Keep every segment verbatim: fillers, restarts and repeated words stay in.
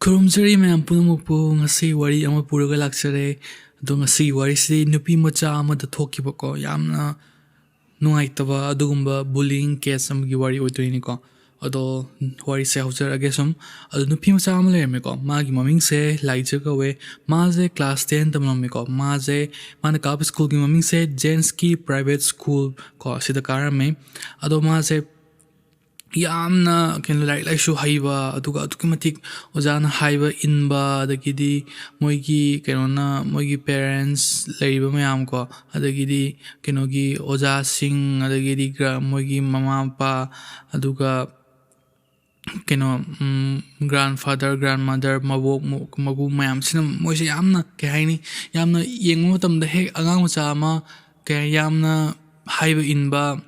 ꯈꯨꯔꯨꯝꯖꯔꯤ ꯃꯌꯥꯝ ꯄꯨꯝꯅꯃꯛꯄꯨ꯫ ꯉꯁꯤ ꯋꯥꯔꯤ ꯑꯃ ꯄꯨꯔꯒ ꯂꯥꯛꯆꯔꯦ꯫ ꯑꯗꯣ ꯉꯁꯤ ꯋꯥꯔꯤꯁꯤꯗꯤ ꯅꯨꯄꯤ ꯃꯆꯥ ꯑꯃꯗ ꯊꯣꯛꯈꯤꯕꯀꯣ, ꯌꯥꯝꯅ ꯅꯨꯡꯉꯥꯏꯇꯕ ꯑꯗꯨꯒꯨꯝꯕ bullying case ꯑꯃꯒꯤ ꯋꯥꯔꯤ ꯑꯣꯏꯗꯣꯏꯅꯤꯀꯣ꯫ ꯑꯗꯣ ꯋꯥꯔꯤꯁꯦ ꯍꯧꯖꯔꯛꯑꯒꯦ ꯁꯨꯝ꯫ ꯑꯗꯣ ꯅꯨꯄꯤ ꯃꯆꯥ ꯑꯃ ꯂꯩꯔꯝꯃꯦꯀꯣ, ꯃꯥꯒꯤ ꯃꯃꯤꯡꯁꯦ ꯂꯥꯏꯖ ꯀꯧꯋꯦ꯫ ꯃꯥꯁꯦ class ten ꯇꯝꯂꯝꯃꯦꯀꯣ꯫ ꯃꯥꯁꯦ, ꯃꯥꯅ ꯀꯥꯕ ꯁ꯭ꯀꯨꯜꯒꯤ ꯃꯃꯤꯡꯁꯦ ꯖꯦꯟꯁꯀꯤ private school ꯀꯣ, ꯑꯁꯤꯗ ꯀꯥꯔꯝꯃꯦ꯫ ꯑꯗꯣ ꯃꯥꯁꯦ ꯌꯥꯝꯅ ꯀꯩꯅꯣ, ꯂꯥꯏꯔꯤꯛ ꯂꯥꯏꯁꯨ ꯍꯩꯕ, ꯑꯗꯨꯒ ꯑꯗꯨꯛꯀꯤ ꯃꯇꯤꯛ ꯑꯣꯖꯥꯅ ꯍꯥꯏꯕ ꯏꯟꯕ, ꯑꯗꯒꯤꯗꯤ ꯃꯣꯏꯒꯤ ꯀꯩꯅꯣꯅ, ꯃꯣꯏꯒꯤ parents ꯂꯩꯔꯤꯕ ꯃꯌꯥꯝ ꯀꯣ, ꯑꯗꯒꯤꯗꯤ ꯀꯩꯅꯣꯒꯤ ꯑꯣꯖꯥꯁꯤꯡ, ꯑꯗꯒꯤꯗꯤ ꯒ꯭ꯔ-, ꯃꯣꯏꯒꯤ ꯃꯃꯥ ꯃꯄꯥ, ꯑꯗꯨꯒ ꯀꯩꯅꯣ, ꯎꯝ, grandfather, grandmother, ꯃꯕꯣꯛ, ꯃ-, ꯃꯄꯨ ꯃꯌꯥꯝꯁꯤꯅ ꯃꯣꯏꯁꯦ ꯌꯥꯝꯅ, ꯀꯩ ꯍꯥꯏꯅꯤ, ꯌꯥꯝꯅ ꯌꯦꯡꯕ ꯃꯇꯝꯗ ꯍꯦꯛ ꯑꯉꯥꯡ ꯃꯆꯥ ꯑꯃ, ꯀꯩ ꯍꯥꯏ-, ꯌꯥꯝꯅ ꯍꯥꯏꯕ ꯏꯟꯕ,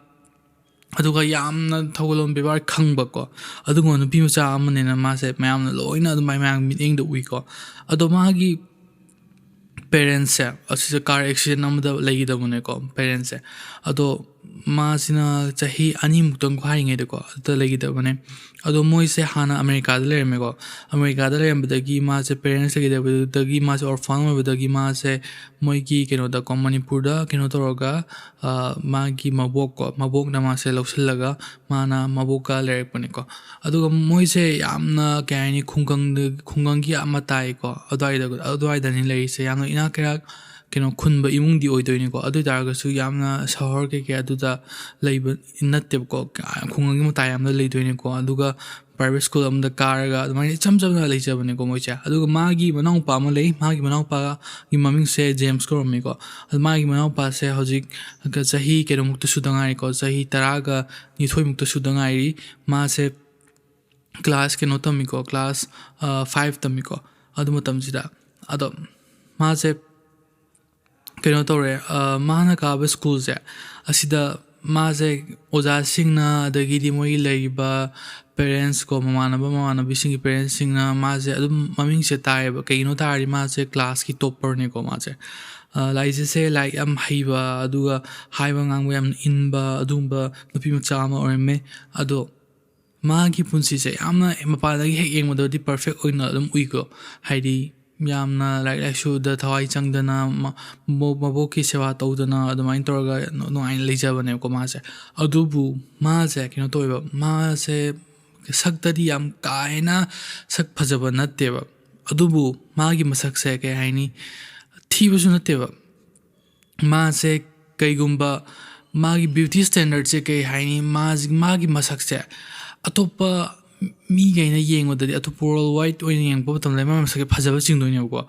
ꯑꯗꯨꯒ ꯌꯥꯝꯅ ꯊꯧꯒꯜꯂꯣꯟ ꯕꯦꯕꯥꯔ ꯈꯪꯕꯀꯣ, ꯑꯗꯨꯒꯨꯝꯕ ꯅꯨꯄꯤ ꯃꯆꯥ ꯑꯃꯅꯦꯅ ꯃꯥꯁꯦ ꯃꯌꯥꯝꯅ ꯂꯣꯏꯅ ꯑꯗꯨꯃꯥꯏꯅ ꯃꯌꯥꯝ ꯃꯤꯠꯌꯦꯡꯗ ꯎꯏꯀꯣ꯫ ꯑꯗꯣ ꯃꯥꯒꯤ parents ꯁꯦ ꯑꯁꯤꯁꯦ car accident ꯑꯃꯗ ꯂꯩꯈꯤꯗꯕꯅꯦꯀꯣ, parents ꯁꯦ꯫ ꯑꯗꯣ ꯃꯥꯁꯤꯅ ꯆꯍꯤ ꯑꯅꯤꯃꯨꯛꯇꯪ ꯐꯥꯔꯤꯉꯩꯗꯀꯣ, ꯑꯗꯨꯗ ꯂꯩꯈꯤꯗꯕꯅꯦ꯫ ꯑꯗꯣ ꯃꯣꯏꯁꯦ ꯍꯥꯟꯅ ꯑꯃꯦꯔꯤꯀꯥꯗ ꯂꯩꯔꯝꯃꯦꯀꯣ꯫ ꯑꯃꯦꯔꯤꯀꯥꯗ ꯂꯩꯔꯝꯕꯗꯒꯤ ꯃꯥꯁꯦ, parents ꯂꯩꯈꯤꯗꯕꯗꯒꯤ ꯃꯥꯁꯦ orphan ꯑꯣꯏꯕꯗꯒꯤ ꯃꯥꯁꯦ ꯃꯣꯏꯒꯤ ꯀꯩꯅꯣꯗꯀꯣ, ꯃꯅꯤꯄꯨꯔꯗ ꯀꯩꯅꯣ ꯇꯧꯔꯒ, ꯑ, ꯃꯥꯒꯤ ꯃꯕꯣꯛꯀꯣ, ꯃꯕꯣꯛꯅ ꯃꯥꯁꯦ ꯂꯧꯁꯤꯜꯂꯒ ꯃꯥꯅ ꯃꯕꯣꯛꯀ ꯂꯩꯔꯛꯄꯅꯦꯀꯣ꯫ ꯑꯗꯨꯒ ꯃꯣꯏꯁꯦ ꯌꯥꯝꯅ, ꯀꯩ ꯍꯥꯏꯅꯤ, ꯈꯨꯡꯒꯪꯗ, ꯈꯨꯡꯒꯪꯒꯤ ꯃꯇꯥꯏꯀꯣ, ꯑꯗꯨꯋꯥꯏꯗ, ꯑꯗꯨꯋꯥꯏꯗꯅꯤ ꯂꯩꯔꯤꯁꯦ꯫ ꯌꯥꯝꯅ ꯏꯅꯥꯛ ꯀꯩꯔꯥꯛ, ꯀꯩꯅꯣ, ꯈꯨꯟꯕ ꯏꯃꯨꯡꯗꯤ ꯑꯣꯏꯗꯣꯏꯅꯤꯀꯣ꯫ ꯑꯗꯨ ꯑꯣꯏ ꯇꯥꯔꯒꯁꯨ ꯌꯥꯝꯅ ꯁꯍꯔ ꯀꯩꯀꯩ ꯑꯗꯨꯗ ꯂꯩꯕ ꯅꯠꯇꯦꯕꯀꯣ, ꯈꯨꯡꯒꯪꯒꯤ ꯃꯇꯥꯏ ꯑꯃꯗ ꯂꯩꯗꯣꯏꯅꯤꯀꯣ꯫ ꯑꯗꯨꯒ private school ꯑꯃꯗ ꯀꯥꯔꯒ ꯑꯗꯨꯃꯥꯏꯅ ꯏꯆꯝ ꯆꯝꯅ ꯂꯩꯖꯕꯅꯦꯀꯣ ꯃꯣꯏꯁꯦ꯫ ꯑꯗꯨꯒ ꯃꯥꯒꯤ ꯃꯅꯥꯎꯅꯨꯄꯥ ꯑꯃ ꯂꯩ, ꯃꯥꯒꯤ ꯃꯅꯥꯎꯅꯨꯄꯥꯒꯤ ꯃꯃꯤꯡꯁꯦ ꯖꯦꯝꯁ ꯀꯧꯔꯝꯃꯤꯀꯣ꯫ ꯑꯗꯨ ꯃꯥꯒꯤ ꯃꯅꯥꯎꯅꯨꯄꯥꯁꯦ ꯍꯧꯖꯤꯛ ꯆꯍꯤ ꯀꯩꯅꯣꯃꯨꯛꯇ ꯁꯨꯗ ꯉꯥꯏꯔꯤꯀꯣ, ꯆꯍꯤ ꯇꯔꯥꯒ ꯅꯤꯊꯣꯏꯃꯨꯛꯇ ꯁꯨꯗ ꯉꯥꯏꯔꯤ꯫ ꯃꯥꯁꯦ class ꯀꯩꯅꯣ ꯇꯝꯃꯤꯀꯣ, class, ꯑ, five ꯇꯝꯃꯤꯀꯣ ꯑꯗꯨ ꯃꯇꯝꯁꯤꯗ꯫ ꯑꯗꯣ ꯃꯥꯁꯦ ꯀꯩꯅꯣ ꯇꯧꯔꯦ, ꯑ, ꯃꯥꯅ ꯀꯥꯕ ꯁ꯭ꯀꯨꯜꯁꯦ, ꯑꯁꯤꯗ ꯃꯥꯁꯦ ꯑꯣꯖꯥꯁꯤꯡꯅ, ꯑꯗꯒꯤꯗꯤ ꯃꯣꯏꯒꯤ ꯂꯩꯔꯤꯕ parents ꯀꯣ, ꯃꯃꯥꯟꯅꯕ ꯃꯃꯥꯟꯅꯕꯤꯁꯤꯡꯒꯤ parents ꯁꯤꯡꯅ ꯃꯥꯁꯦ ꯑꯗꯨꯝ ꯃꯃꯤꯡꯁꯦ ꯇꯥꯏꯌꯦꯕ꯫ ꯀꯩꯒꯤꯅꯣ ꯇꯥꯔꯗꯤ ꯃꯥꯁꯦ class ꯀꯤ topper ꯅꯦꯀꯣ ꯃꯥꯁꯦ꯫ ꯑ, ꯂꯥꯏꯖꯁꯦ ꯂꯥꯏꯔꯤꯛ ꯌꯥꯝ ꯍꯩꯕ, ꯑꯗꯨꯒ ꯍꯥꯏꯕ ꯉꯥꯡꯕ ꯌꯥꯝ ꯏꯟꯕ, ꯑꯗꯨꯒꯨꯝꯕ ꯅꯨꯄꯤ ꯃꯆꯥ ꯑꯃ ꯑꯣꯏꯔꯝꯃꯦ꯫ ꯑꯗꯣ ꯃꯥꯒꯤ ꯄꯨꯟꯁꯤꯁꯦ ꯌꯥꯝꯅ ꯃꯄꯥꯟꯗꯒꯤ ꯍꯦꯛ ꯌꯦꯡꯕꯗꯗꯤ ꯄꯔꯐꯦꯛ ꯑꯣꯏꯅ ꯑꯗꯨꯝ ꯎꯏꯀꯣ꯫ ꯍꯥꯏꯗꯤ ꯌꯥꯝꯅ ꯂꯥꯏꯔꯤꯛ ꯂꯥꯏꯁꯨꯗ ꯊꯋꯥꯏ ꯆꯪꯗꯅ, ꯃ-, ꯃꯕꯣꯛ-, ꯃꯕꯣꯛꯀꯤ ꯁꯦꯕꯥ ꯇꯧꯗꯅ ꯑꯗꯨꯃꯥꯏꯅ ꯇꯧꯔꯒ ꯅꯨ-, ꯅꯨꯡꯉꯥꯏꯅ ꯂꯩꯖꯕꯅꯦꯕꯀꯣ ꯃꯥꯁꯦ꯫ ꯑꯗꯨꯕꯨ ꯃꯥꯁꯦ ꯀꯩꯅꯣ ꯇꯧꯋꯦꯕ, ꯃꯥꯁꯦ ꯁꯛꯇꯗꯤ ꯌꯥꯝ ꯀꯥ ꯍꯦꯟꯅ ꯁꯛ ꯐꯖꯕ ꯅꯠꯇꯦꯕ꯫ ꯑꯗꯨꯕꯨ ꯃꯥꯒꯤ ꯃꯁꯛꯁꯦ ꯀꯩ ꯍꯥꯏꯅꯤ, ꯊꯤꯕꯁꯨ ꯅꯠꯇꯦꯕ꯫ ꯃꯥꯁꯦ ꯀꯩꯒꯨꯝꯕ ꯃꯥꯒꯤ ꯕ꯭ꯌꯨꯇꯤ ꯁ꯭ꯇꯦꯟꯗꯔꯠꯁꯦ ꯀꯩ ꯍꯥꯏꯅꯤ, ꯃꯥꯁꯤ, ꯃꯥꯒꯤ ꯃꯁꯛꯁꯦ ꯑꯇꯣꯞꯄ ꯃꯤꯈꯩꯅ ꯌꯦꯡꯕꯗꯗꯤ, ꯑꯇꯣꯞꯄ ꯋꯥꯔꯜ ꯋꯥꯏꯗ ꯑꯣꯏꯅ ꯌꯦꯡꯉꯛꯄ ꯃꯇꯝꯗ ꯃꯥꯒꯤ ꯃꯁꯛꯁꯦ ꯐꯖꯕ ꯆꯤꯡꯗꯣꯏꯅꯦꯕꯀꯣ꯫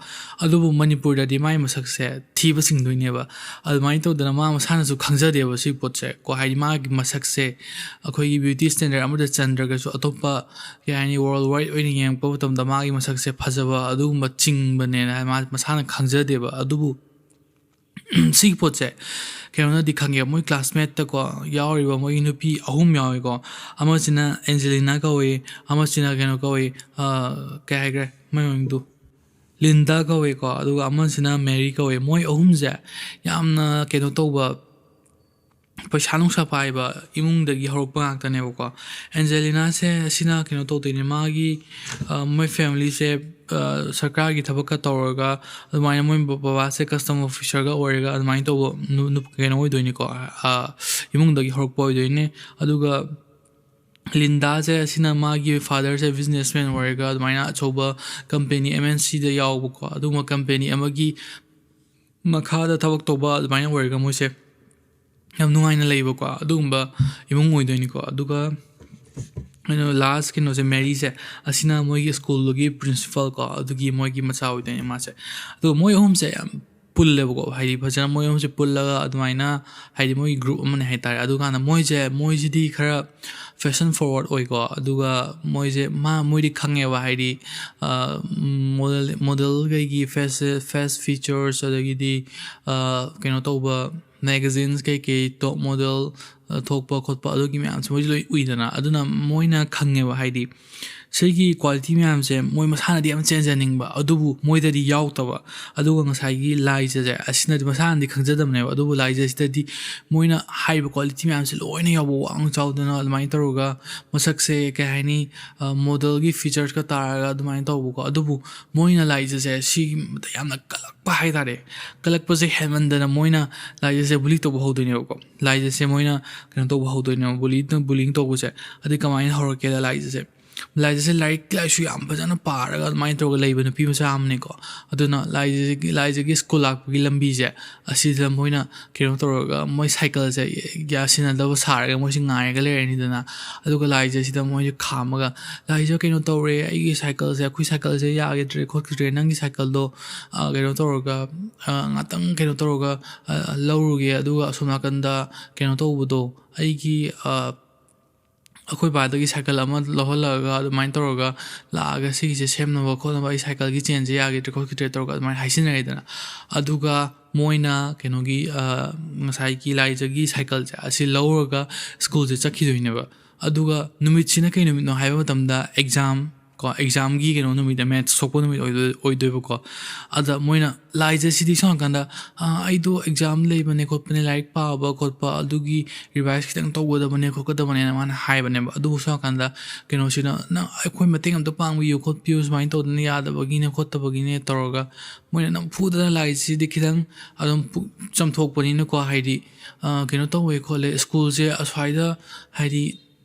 ꯑꯗꯨꯕꯨ ꯃꯅꯤꯄꯨꯔꯗꯗꯤ ꯃꯥꯒꯤ ꯃꯁꯛꯁꯦ ꯊꯤꯕ ꯆꯤꯡꯗꯣꯏꯅꯦꯕ꯫ ꯑꯗꯨꯃꯥꯏꯅ ꯇꯧꯗꯅ ꯃꯥ ꯃꯁꯥꯅꯁꯨ ꯈꯪꯖꯗꯦꯕ ꯁꯤ ꯄꯣꯠꯁꯦ ꯀꯣ꯫ ꯍꯥꯏꯗꯤ ꯃꯥꯒꯤ ꯃꯁꯛꯁꯦ ꯑꯩꯈꯣꯏꯒꯤ ꯕ꯭ꯌꯨꯇꯤ ꯁ꯭ꯇꯦꯟꯗꯔꯠ ꯑꯃꯗ ꯆꯟꯗ꯭ꯔꯒꯁꯨ, ꯑꯇꯣꯞꯄ ꯀꯩ ꯍꯥꯏꯅꯤ, ꯋꯥꯔꯜ ꯋꯥꯏꯗ ꯑꯣꯏꯅ ꯌꯦꯡꯉꯛꯄ ꯃꯇꯝꯗ ꯃꯥꯒꯤ ꯃꯁꯛꯁꯦ ꯐꯖꯕ ꯑꯗꯨꯒꯨꯝꯕ ꯆꯤꯡꯕꯅꯦꯅ ꯃꯥ ꯃꯁꯥꯅ ꯈꯪꯖꯗꯦꯕ꯫ ꯑꯗꯨꯕꯨ ꯁꯤꯒꯤ ꯄꯣꯠꯁꯦ ꯀꯩꯅꯣꯅꯗꯤ ꯈꯪꯉꯦ, ꯃꯣꯏ ꯀ꯭ꯂꯥꯁꯃꯦꯠꯇꯀꯣ ꯌꯥꯎꯔꯤꯕ ꯃꯣꯏꯒꯤ ꯅꯨꯄꯤ ꯑꯍꯨꯝ ꯌꯥꯎꯋꯦꯀꯣ꯫ ꯑꯃꯁꯤꯅ ꯑꯦꯟꯖꯦꯂꯤꯅꯥ ꯀꯧꯏ, ꯑꯃꯁꯤꯅ ꯀꯩꯅꯣ ꯀꯧꯏ, ꯑ, ꯀꯩ ꯍꯥꯏꯈ꯭ꯔꯦ ꯃꯣꯏ ꯃꯃꯤꯡꯗꯨ? ꯂꯤꯟꯗꯥ ꯀꯧꯋꯦꯀꯣ, ꯑꯗꯨꯒ ꯑꯃꯁꯤꯅ ꯃꯦꯔꯤ ꯀꯧꯋꯦ꯫ ꯃꯣꯏ ꯑꯍꯨꯝꯁꯦ ꯌꯥꯝꯅ ꯀꯩꯅꯣ ꯇꯧꯕ, ꯄꯩꯁꯥ ꯅꯨꯡꯁꯥ ꯄꯥꯏꯕ ꯏꯃꯨꯡꯗꯒꯤ ꯍꯧꯔꯛꯄ ꯉꯥꯛꯇꯅꯦꯕꯀꯣ꯫ ꯑꯦꯟꯖꯦꯂꯤꯅꯥꯁꯦ ꯑꯁꯤꯅ ꯀꯩꯅꯣ ꯇꯧꯗꯣꯏꯅꯦ, ꯃꯥꯒꯤ, ꯑ, ꯃꯣꯏ ꯐꯦꯃꯤꯂꯤꯁꯦ, ꯑ, ꯁꯔꯀꯥꯔꯒꯤ ꯊꯕꯛꯀ ꯇꯧꯔꯒ, ꯑꯗꯨꯃꯥꯏꯅ ꯃꯣꯏ ꯕ-, ꯕꯕꯥꯁꯦ ꯀꯁꯇꯝ ꯑꯣꯐꯤꯁꯔꯒ ꯑꯣꯏꯔꯒ ꯑꯗꯨꯃꯥꯏꯅ ꯇꯧꯕ ꯅꯨ-, ꯅꯨ-, ꯀꯩꯅꯣ ꯑꯣꯏꯗꯣꯏꯅꯤꯀꯣ, ꯑ, ꯏꯃꯨꯡꯗꯒꯤ ꯍꯧꯔꯛꯄ ꯑꯣꯏꯗꯣꯏꯅꯦ꯫ ꯑꯗꯨꯒ ꯂꯤꯟꯗꯥꯁꯦ ꯑꯁꯤꯅ ꯃꯥꯒꯤ ꯐꯥꯗꯔꯁꯦ ꯕꯤꯖꯤꯅꯦꯁꯃꯦꯟ ꯑꯣꯏꯔꯒ ꯑꯗꯨꯃꯥꯏꯅ ꯑꯆꯧꯕ ꯀꯝꯄꯦꯅꯤ ꯑꯦꯝ ꯑꯦꯟ ꯁꯤꯗ ꯌꯥꯎꯕꯀꯣ, ꯑꯗꯨꯒꯨꯝꯕ ꯀꯝꯄꯦꯅꯤ ꯑꯃꯒꯤ ꯃꯈꯥꯗ ꯊꯕꯛ ꯇꯧꯕ ꯑꯗꯨꯃꯥꯏꯅ ꯑꯣꯏꯔꯒ ꯃꯣꯏꯁꯦ ꯌꯥꯝ ꯅꯨꯡꯉꯥꯏꯅ ꯂꯩꯕꯀꯣ, ꯑꯗꯨꯒꯨꯝꯕ ꯏꯃꯨꯡ ꯑꯣꯏꯗꯣꯏꯅꯤꯀꯣ꯫ ꯑꯗꯨꯒ ꯀꯩꯅꯣ, ꯂꯥꯁ ꯀꯩꯅꯣꯁꯦ, ꯃꯦꯔꯤꯁꯦ, ꯑꯁꯤꯅ ꯃꯣꯏꯒꯤ ꯁ꯭ꯀꯨꯜꯗꯨꯒꯤ ꯄ꯭ꯔꯤꯟꯁꯤꯄꯥꯜ ꯀꯣ, ꯑꯗꯨꯒꯤ ꯃꯣꯏꯒꯤ ꯃꯆꯥ ꯑꯣꯏꯗꯣꯏꯅꯦ ꯃꯥꯁꯦ꯫ ꯑꯗꯨꯒ ꯃꯣꯏ ꯑꯍꯨꯝꯁꯦ ꯌꯥꯝ ꯄꯨꯜꯂꯦꯕꯀꯣ, ꯍꯥꯏꯗꯤ ꯐꯖꯅ ꯃꯣꯏ ꯑꯍꯨꯝꯁꯦ ꯄꯨꯜꯂꯒ ꯑꯗꯨꯃꯥꯏꯅ, ꯍꯥꯏꯗꯤ ꯃꯣꯏꯒꯤ ꯒ꯭ꯔꯨꯞ ꯑꯃꯅꯦ ꯍꯥꯏꯇꯥꯔꯦ꯫ ꯑꯗꯨꯀꯥꯟꯗ ꯃꯣꯏꯁꯦ, ꯃꯣꯏꯁꯤꯗꯤ ꯈꯔ ꯐꯦꯁꯟ ꯐꯣꯔꯋꯥꯔꯗ ꯑꯣꯏꯀꯣ꯫ ꯑꯗꯨꯒ ꯃꯣꯏꯁꯦ, ꯃꯥ, ꯃꯣꯏꯗꯤ ꯈꯪꯉꯦꯕ, ꯍꯥꯏꯗꯤ, ꯑ, ꯃꯣꯗꯦꯜ, ꯃꯣꯗꯦꯜꯈꯩꯒꯤ ꯐꯦꯁ, ꯐꯦꯁ ꯐꯤꯆꯔꯁ, ꯑꯗꯒꯤꯗꯤ, ꯑ, ꯀꯩꯅꯣ ꯇꯧꯕ, ꯃꯦꯒꯥꯖꯤꯟꯁ ꯀꯩꯀꯩ, ꯇꯣꯞ ꯃꯣꯗꯦꯜ, ꯑ, ꯊꯣꯛꯄ ꯈꯣꯠꯄ, ꯑꯗꯨꯒꯤ ꯃꯌꯥꯝꯁꯦ ꯃꯣꯏꯁꯨ ꯂꯣꯏ ꯎꯏꯗꯅ꯫ ꯑꯗꯨꯅ ꯃꯣꯏꯅ ꯈꯪꯉꯦꯕ, ꯍꯥꯏꯗꯤ ꯁꯤꯒꯤ quality ꯃꯌꯥꯝꯁꯦ ꯃꯣꯏ ꯃꯁꯥꯅꯗꯤ ꯌꯥꯝ ꯆꯦꯟꯖꯅꯤꯡꯕ, ꯑꯗꯨꯕꯨ ꯃꯣꯏꯗꯗꯤ ꯌꯥꯎꯗꯕ꯫ ꯑꯗꯨꯒ ꯉꯁꯥꯏꯒꯤ ꯂꯥꯏꯖꯁꯦ ꯑꯁꯤꯅꯗꯤ ꯃꯁꯥꯅꯗꯤ ꯈꯪꯖꯗꯕꯅꯦꯕ, ꯑꯗꯨꯕꯨ ꯂꯥꯏꯖꯁꯤꯗꯗꯤ ꯃꯣꯏꯅ ꯍꯥꯏꯔꯤꯕ quality ꯃꯌꯥꯝꯁꯦ ꯂꯣꯏꯅ ꯌꯥꯎꯕ, ꯋꯥꯡ ꯆꯥꯎꯗꯅ ꯑꯗꯨꯃꯥꯏꯅ ꯇꯧꯔꯒ, ꯃꯁꯛꯁꯦ ꯀꯩ ꯍꯥꯏꯅꯤ, modelꯒꯤ featuresꯀ ꯇꯥꯔꯒ ꯑꯗꯨꯃꯥꯏꯅ ꯇꯧꯕꯀꯣ꯫ ꯑꯗꯨꯕꯨ ꯃꯣꯏꯅ ꯂꯥꯏꯖꯁꯦ ꯁꯤꯒꯤ ꯌꯥꯝꯅ ꯀꯜꯂꯛꯄ ꯍꯥꯏꯇꯥꯔꯦ꯫ ꯀꯜꯂꯛꯄꯁꯦ ꯍꯦꯟꯃꯟꯗꯅ ꯃꯣꯏꯅ ꯂꯥꯏꯖꯁꯦ bully ꯇꯧꯕ ꯍꯧꯗꯣꯏꯅꯦꯕꯀꯣ꯫ ꯂꯥꯏꯖꯁꯦ ꯃꯣꯏꯅ ꯀꯩꯅꯣ ꯇꯧꯕ ꯍꯧꯗꯣꯏꯅꯦꯕ, bully, bullying ꯇꯧꯕꯁꯦ꯫ ꯑꯗꯩ ꯀꯃꯥꯏꯅ ꯍꯧꯔꯛꯀꯦꯗ ꯂꯥꯏꯖꯁꯦ? ꯂꯥꯏꯖꯁꯦ ꯂꯥꯏꯔꯤꯛ ꯂꯥꯏꯁꯨ ꯌꯥꯝ ꯐꯖꯅ ꯄꯥꯔꯒ ꯑꯗꯨꯃꯥꯏꯅ ꯇꯧꯔꯒ ꯂꯩꯕ ꯅꯨꯄꯤ ꯃꯆꯥ ꯑꯃꯅꯤꯀꯣ꯫ ꯑꯗꯨꯅ ꯂꯥꯏꯖꯒꯤ, ꯂꯥꯏꯖꯒꯤ ꯁ꯭ꯀꯨꯜ ꯂꯥꯛꯄꯒꯤ ꯂꯝꯕꯤꯁꯦ ꯑꯁꯤꯗ ꯃꯣꯏꯅ ꯀꯩꯅꯣ ꯇꯧꯔꯒ, ꯃꯣꯏ ꯁꯥꯏꯀꯜꯁꯦ ꯌꯥꯁꯤꯟꯅꯗꯕ ꯁꯥꯔꯒ ꯃꯣꯏꯁꯦ ꯉꯥꯏꯔꯒ ꯂꯩꯔꯅꯤꯗꯅ꯫ ꯑꯗꯨꯒ ꯂꯥꯏꯖꯁꯤꯗ ꯃꯣꯏꯁꯦ ꯈꯥꯝꯃꯒ, "ꯂꯥꯏꯖ, ꯀꯩꯅꯣ ꯇꯧꯔꯦ, ꯑꯩꯒꯤ ꯁꯥꯏꯀꯜꯁꯦ, ꯑꯩꯈꯣꯏ ꯁꯥꯏꯀꯜꯁꯦ ꯌꯥꯈꯤꯗ꯭ꯔꯦ ꯈꯣꯠꯈꯤꯗ꯭ꯔꯦ, ꯅꯪꯒꯤ ꯁꯥꯏꯀꯜꯗꯣ, ꯑ, ꯀꯩꯅꯣ ꯇꯧꯔꯒ, ꯑ, ꯉꯥꯛꯇꯪ ꯀꯩꯅꯣ ꯇꯧꯔꯒ, ꯑ, ꯂꯧꯔꯨꯒꯦ, ꯑꯗꯨꯒ ꯑꯁꯣꯝ ꯅꯥꯀꯟꯗ ꯀꯩꯅꯣ ꯇꯧꯕꯗꯣ, ꯑꯩꯒꯤ, ꯑ, ꯑꯩꯈꯣꯏ ꯕꯥꯗꯒꯤ ꯁꯥꯏꯀꯜ ꯑꯃ ꯂꯧꯍꯜꯂꯛꯑꯒ ꯑꯗꯨꯃꯥꯏꯅ ꯇꯧꯔꯒ ꯂꯥꯛꯑꯒ ꯁꯤꯒꯤꯁꯦ ꯁꯦꯝꯅꯕ ꯈꯣꯠꯅꯕ, ꯑꯩ ꯁꯥꯏꯀꯜꯒꯤ ꯆꯦꯟꯁꯦ ꯌꯥꯈꯤꯗ꯭ꯔꯦ ꯈꯣꯠꯈꯤꯗ꯭ꯔꯦ" ꯇꯧꯔꯒ ꯑꯗꯨꯃꯥꯏꯅ ꯍꯥꯏꯖꯤꯟꯅꯔꯦꯗꯅ꯫ ꯑꯗꯨꯒ ꯃꯣꯏꯅ ꯀꯩꯅꯣꯒꯤ, ꯑ, ꯉꯁꯥꯏꯒꯤ ꯂꯥꯏꯖꯒꯤ ꯁꯥꯏꯀꯜꯁꯦ ꯑꯁꯤ ꯂꯧꯔꯒ ꯁ꯭ꯀꯨꯜꯁꯦ ꯆꯠꯈꯤꯗꯣꯏꯅꯦꯕ꯫ ꯑꯗꯨꯒ ꯅꯨꯃꯤꯠꯁꯤꯅ ꯀꯩ ꯅꯨꯃꯤꯠꯅꯣ ꯍꯥꯏꯕ ꯃꯇꯝꯗ, exam ꯀꯣ, examꯒꯤ ꯀꯩꯅꯣ ꯅꯨꯃꯤꯠ, maths ꯁꯣꯛꯄ ꯅꯨꯃꯤꯠ ꯑꯣꯏꯗꯣꯏ-, ꯑꯣꯏꯗꯣꯏꯕꯀꯣ꯫ ꯑꯗ ꯃꯣꯏꯅ ꯂꯥꯏꯖꯁꯤꯗꯤ ꯁꯣꯝ ꯅꯥꯀꯟꯗ, "ꯑ, ꯑꯩꯗꯣ exam ꯂꯩꯕꯅꯦ ꯈꯣꯠꯄꯅꯦ, ꯂꯥꯏꯔꯤꯛ ꯄꯥꯕ ꯈꯣꯠꯄ, ꯑꯗꯨꯒꯤ revise ꯈꯤꯇꯪ ꯇꯧꯒꯗꯕꯅꯦ ꯈꯣꯠꯀꯗꯕꯅꯦꯅ" ꯃꯥꯅ ꯍꯥꯏꯕꯅꯦꯕ꯫ ꯑꯗꯨꯕꯨ ꯁꯣꯝ ꯅꯥꯀꯟꯗ ꯀꯩꯅꯣꯁꯤꯅ, "ꯅꯪ ꯑꯩꯈꯣꯏ ꯃꯇꯦꯡ ꯑꯝꯇ ꯄꯥꯡꯕꯤꯌꯨ ꯈꯣꯠꯄꯤꯌꯨ, ꯁꯨꯃꯥꯏꯅ ꯇꯧꯗꯅ ꯌꯥꯗꯕꯒꯤꯅꯦ ꯈꯣꯠꯇꯕꯒꯤꯅꯦ" ꯇꯧꯔꯒ ꯃꯣꯏꯅ ꯅꯝꯐꯨꯗꯅ ꯂꯥꯏꯁꯤꯗꯤ ꯈꯤꯇꯪ ꯑꯗꯨꯝ ꯄꯨꯛ ꯆꯝꯊꯣꯛꯄꯅꯤꯅꯀꯣ, ꯍꯥꯏꯗꯤ, ꯑ, ꯀꯩꯅꯣ ꯇꯧꯋꯦ ꯈꯣꯠꯂꯦ, ꯁ꯭ꯀꯨꯜꯁꯦ ꯑꯁ꯭ꯋꯥꯏꯗ, ꯍꯥꯏꯗꯤ,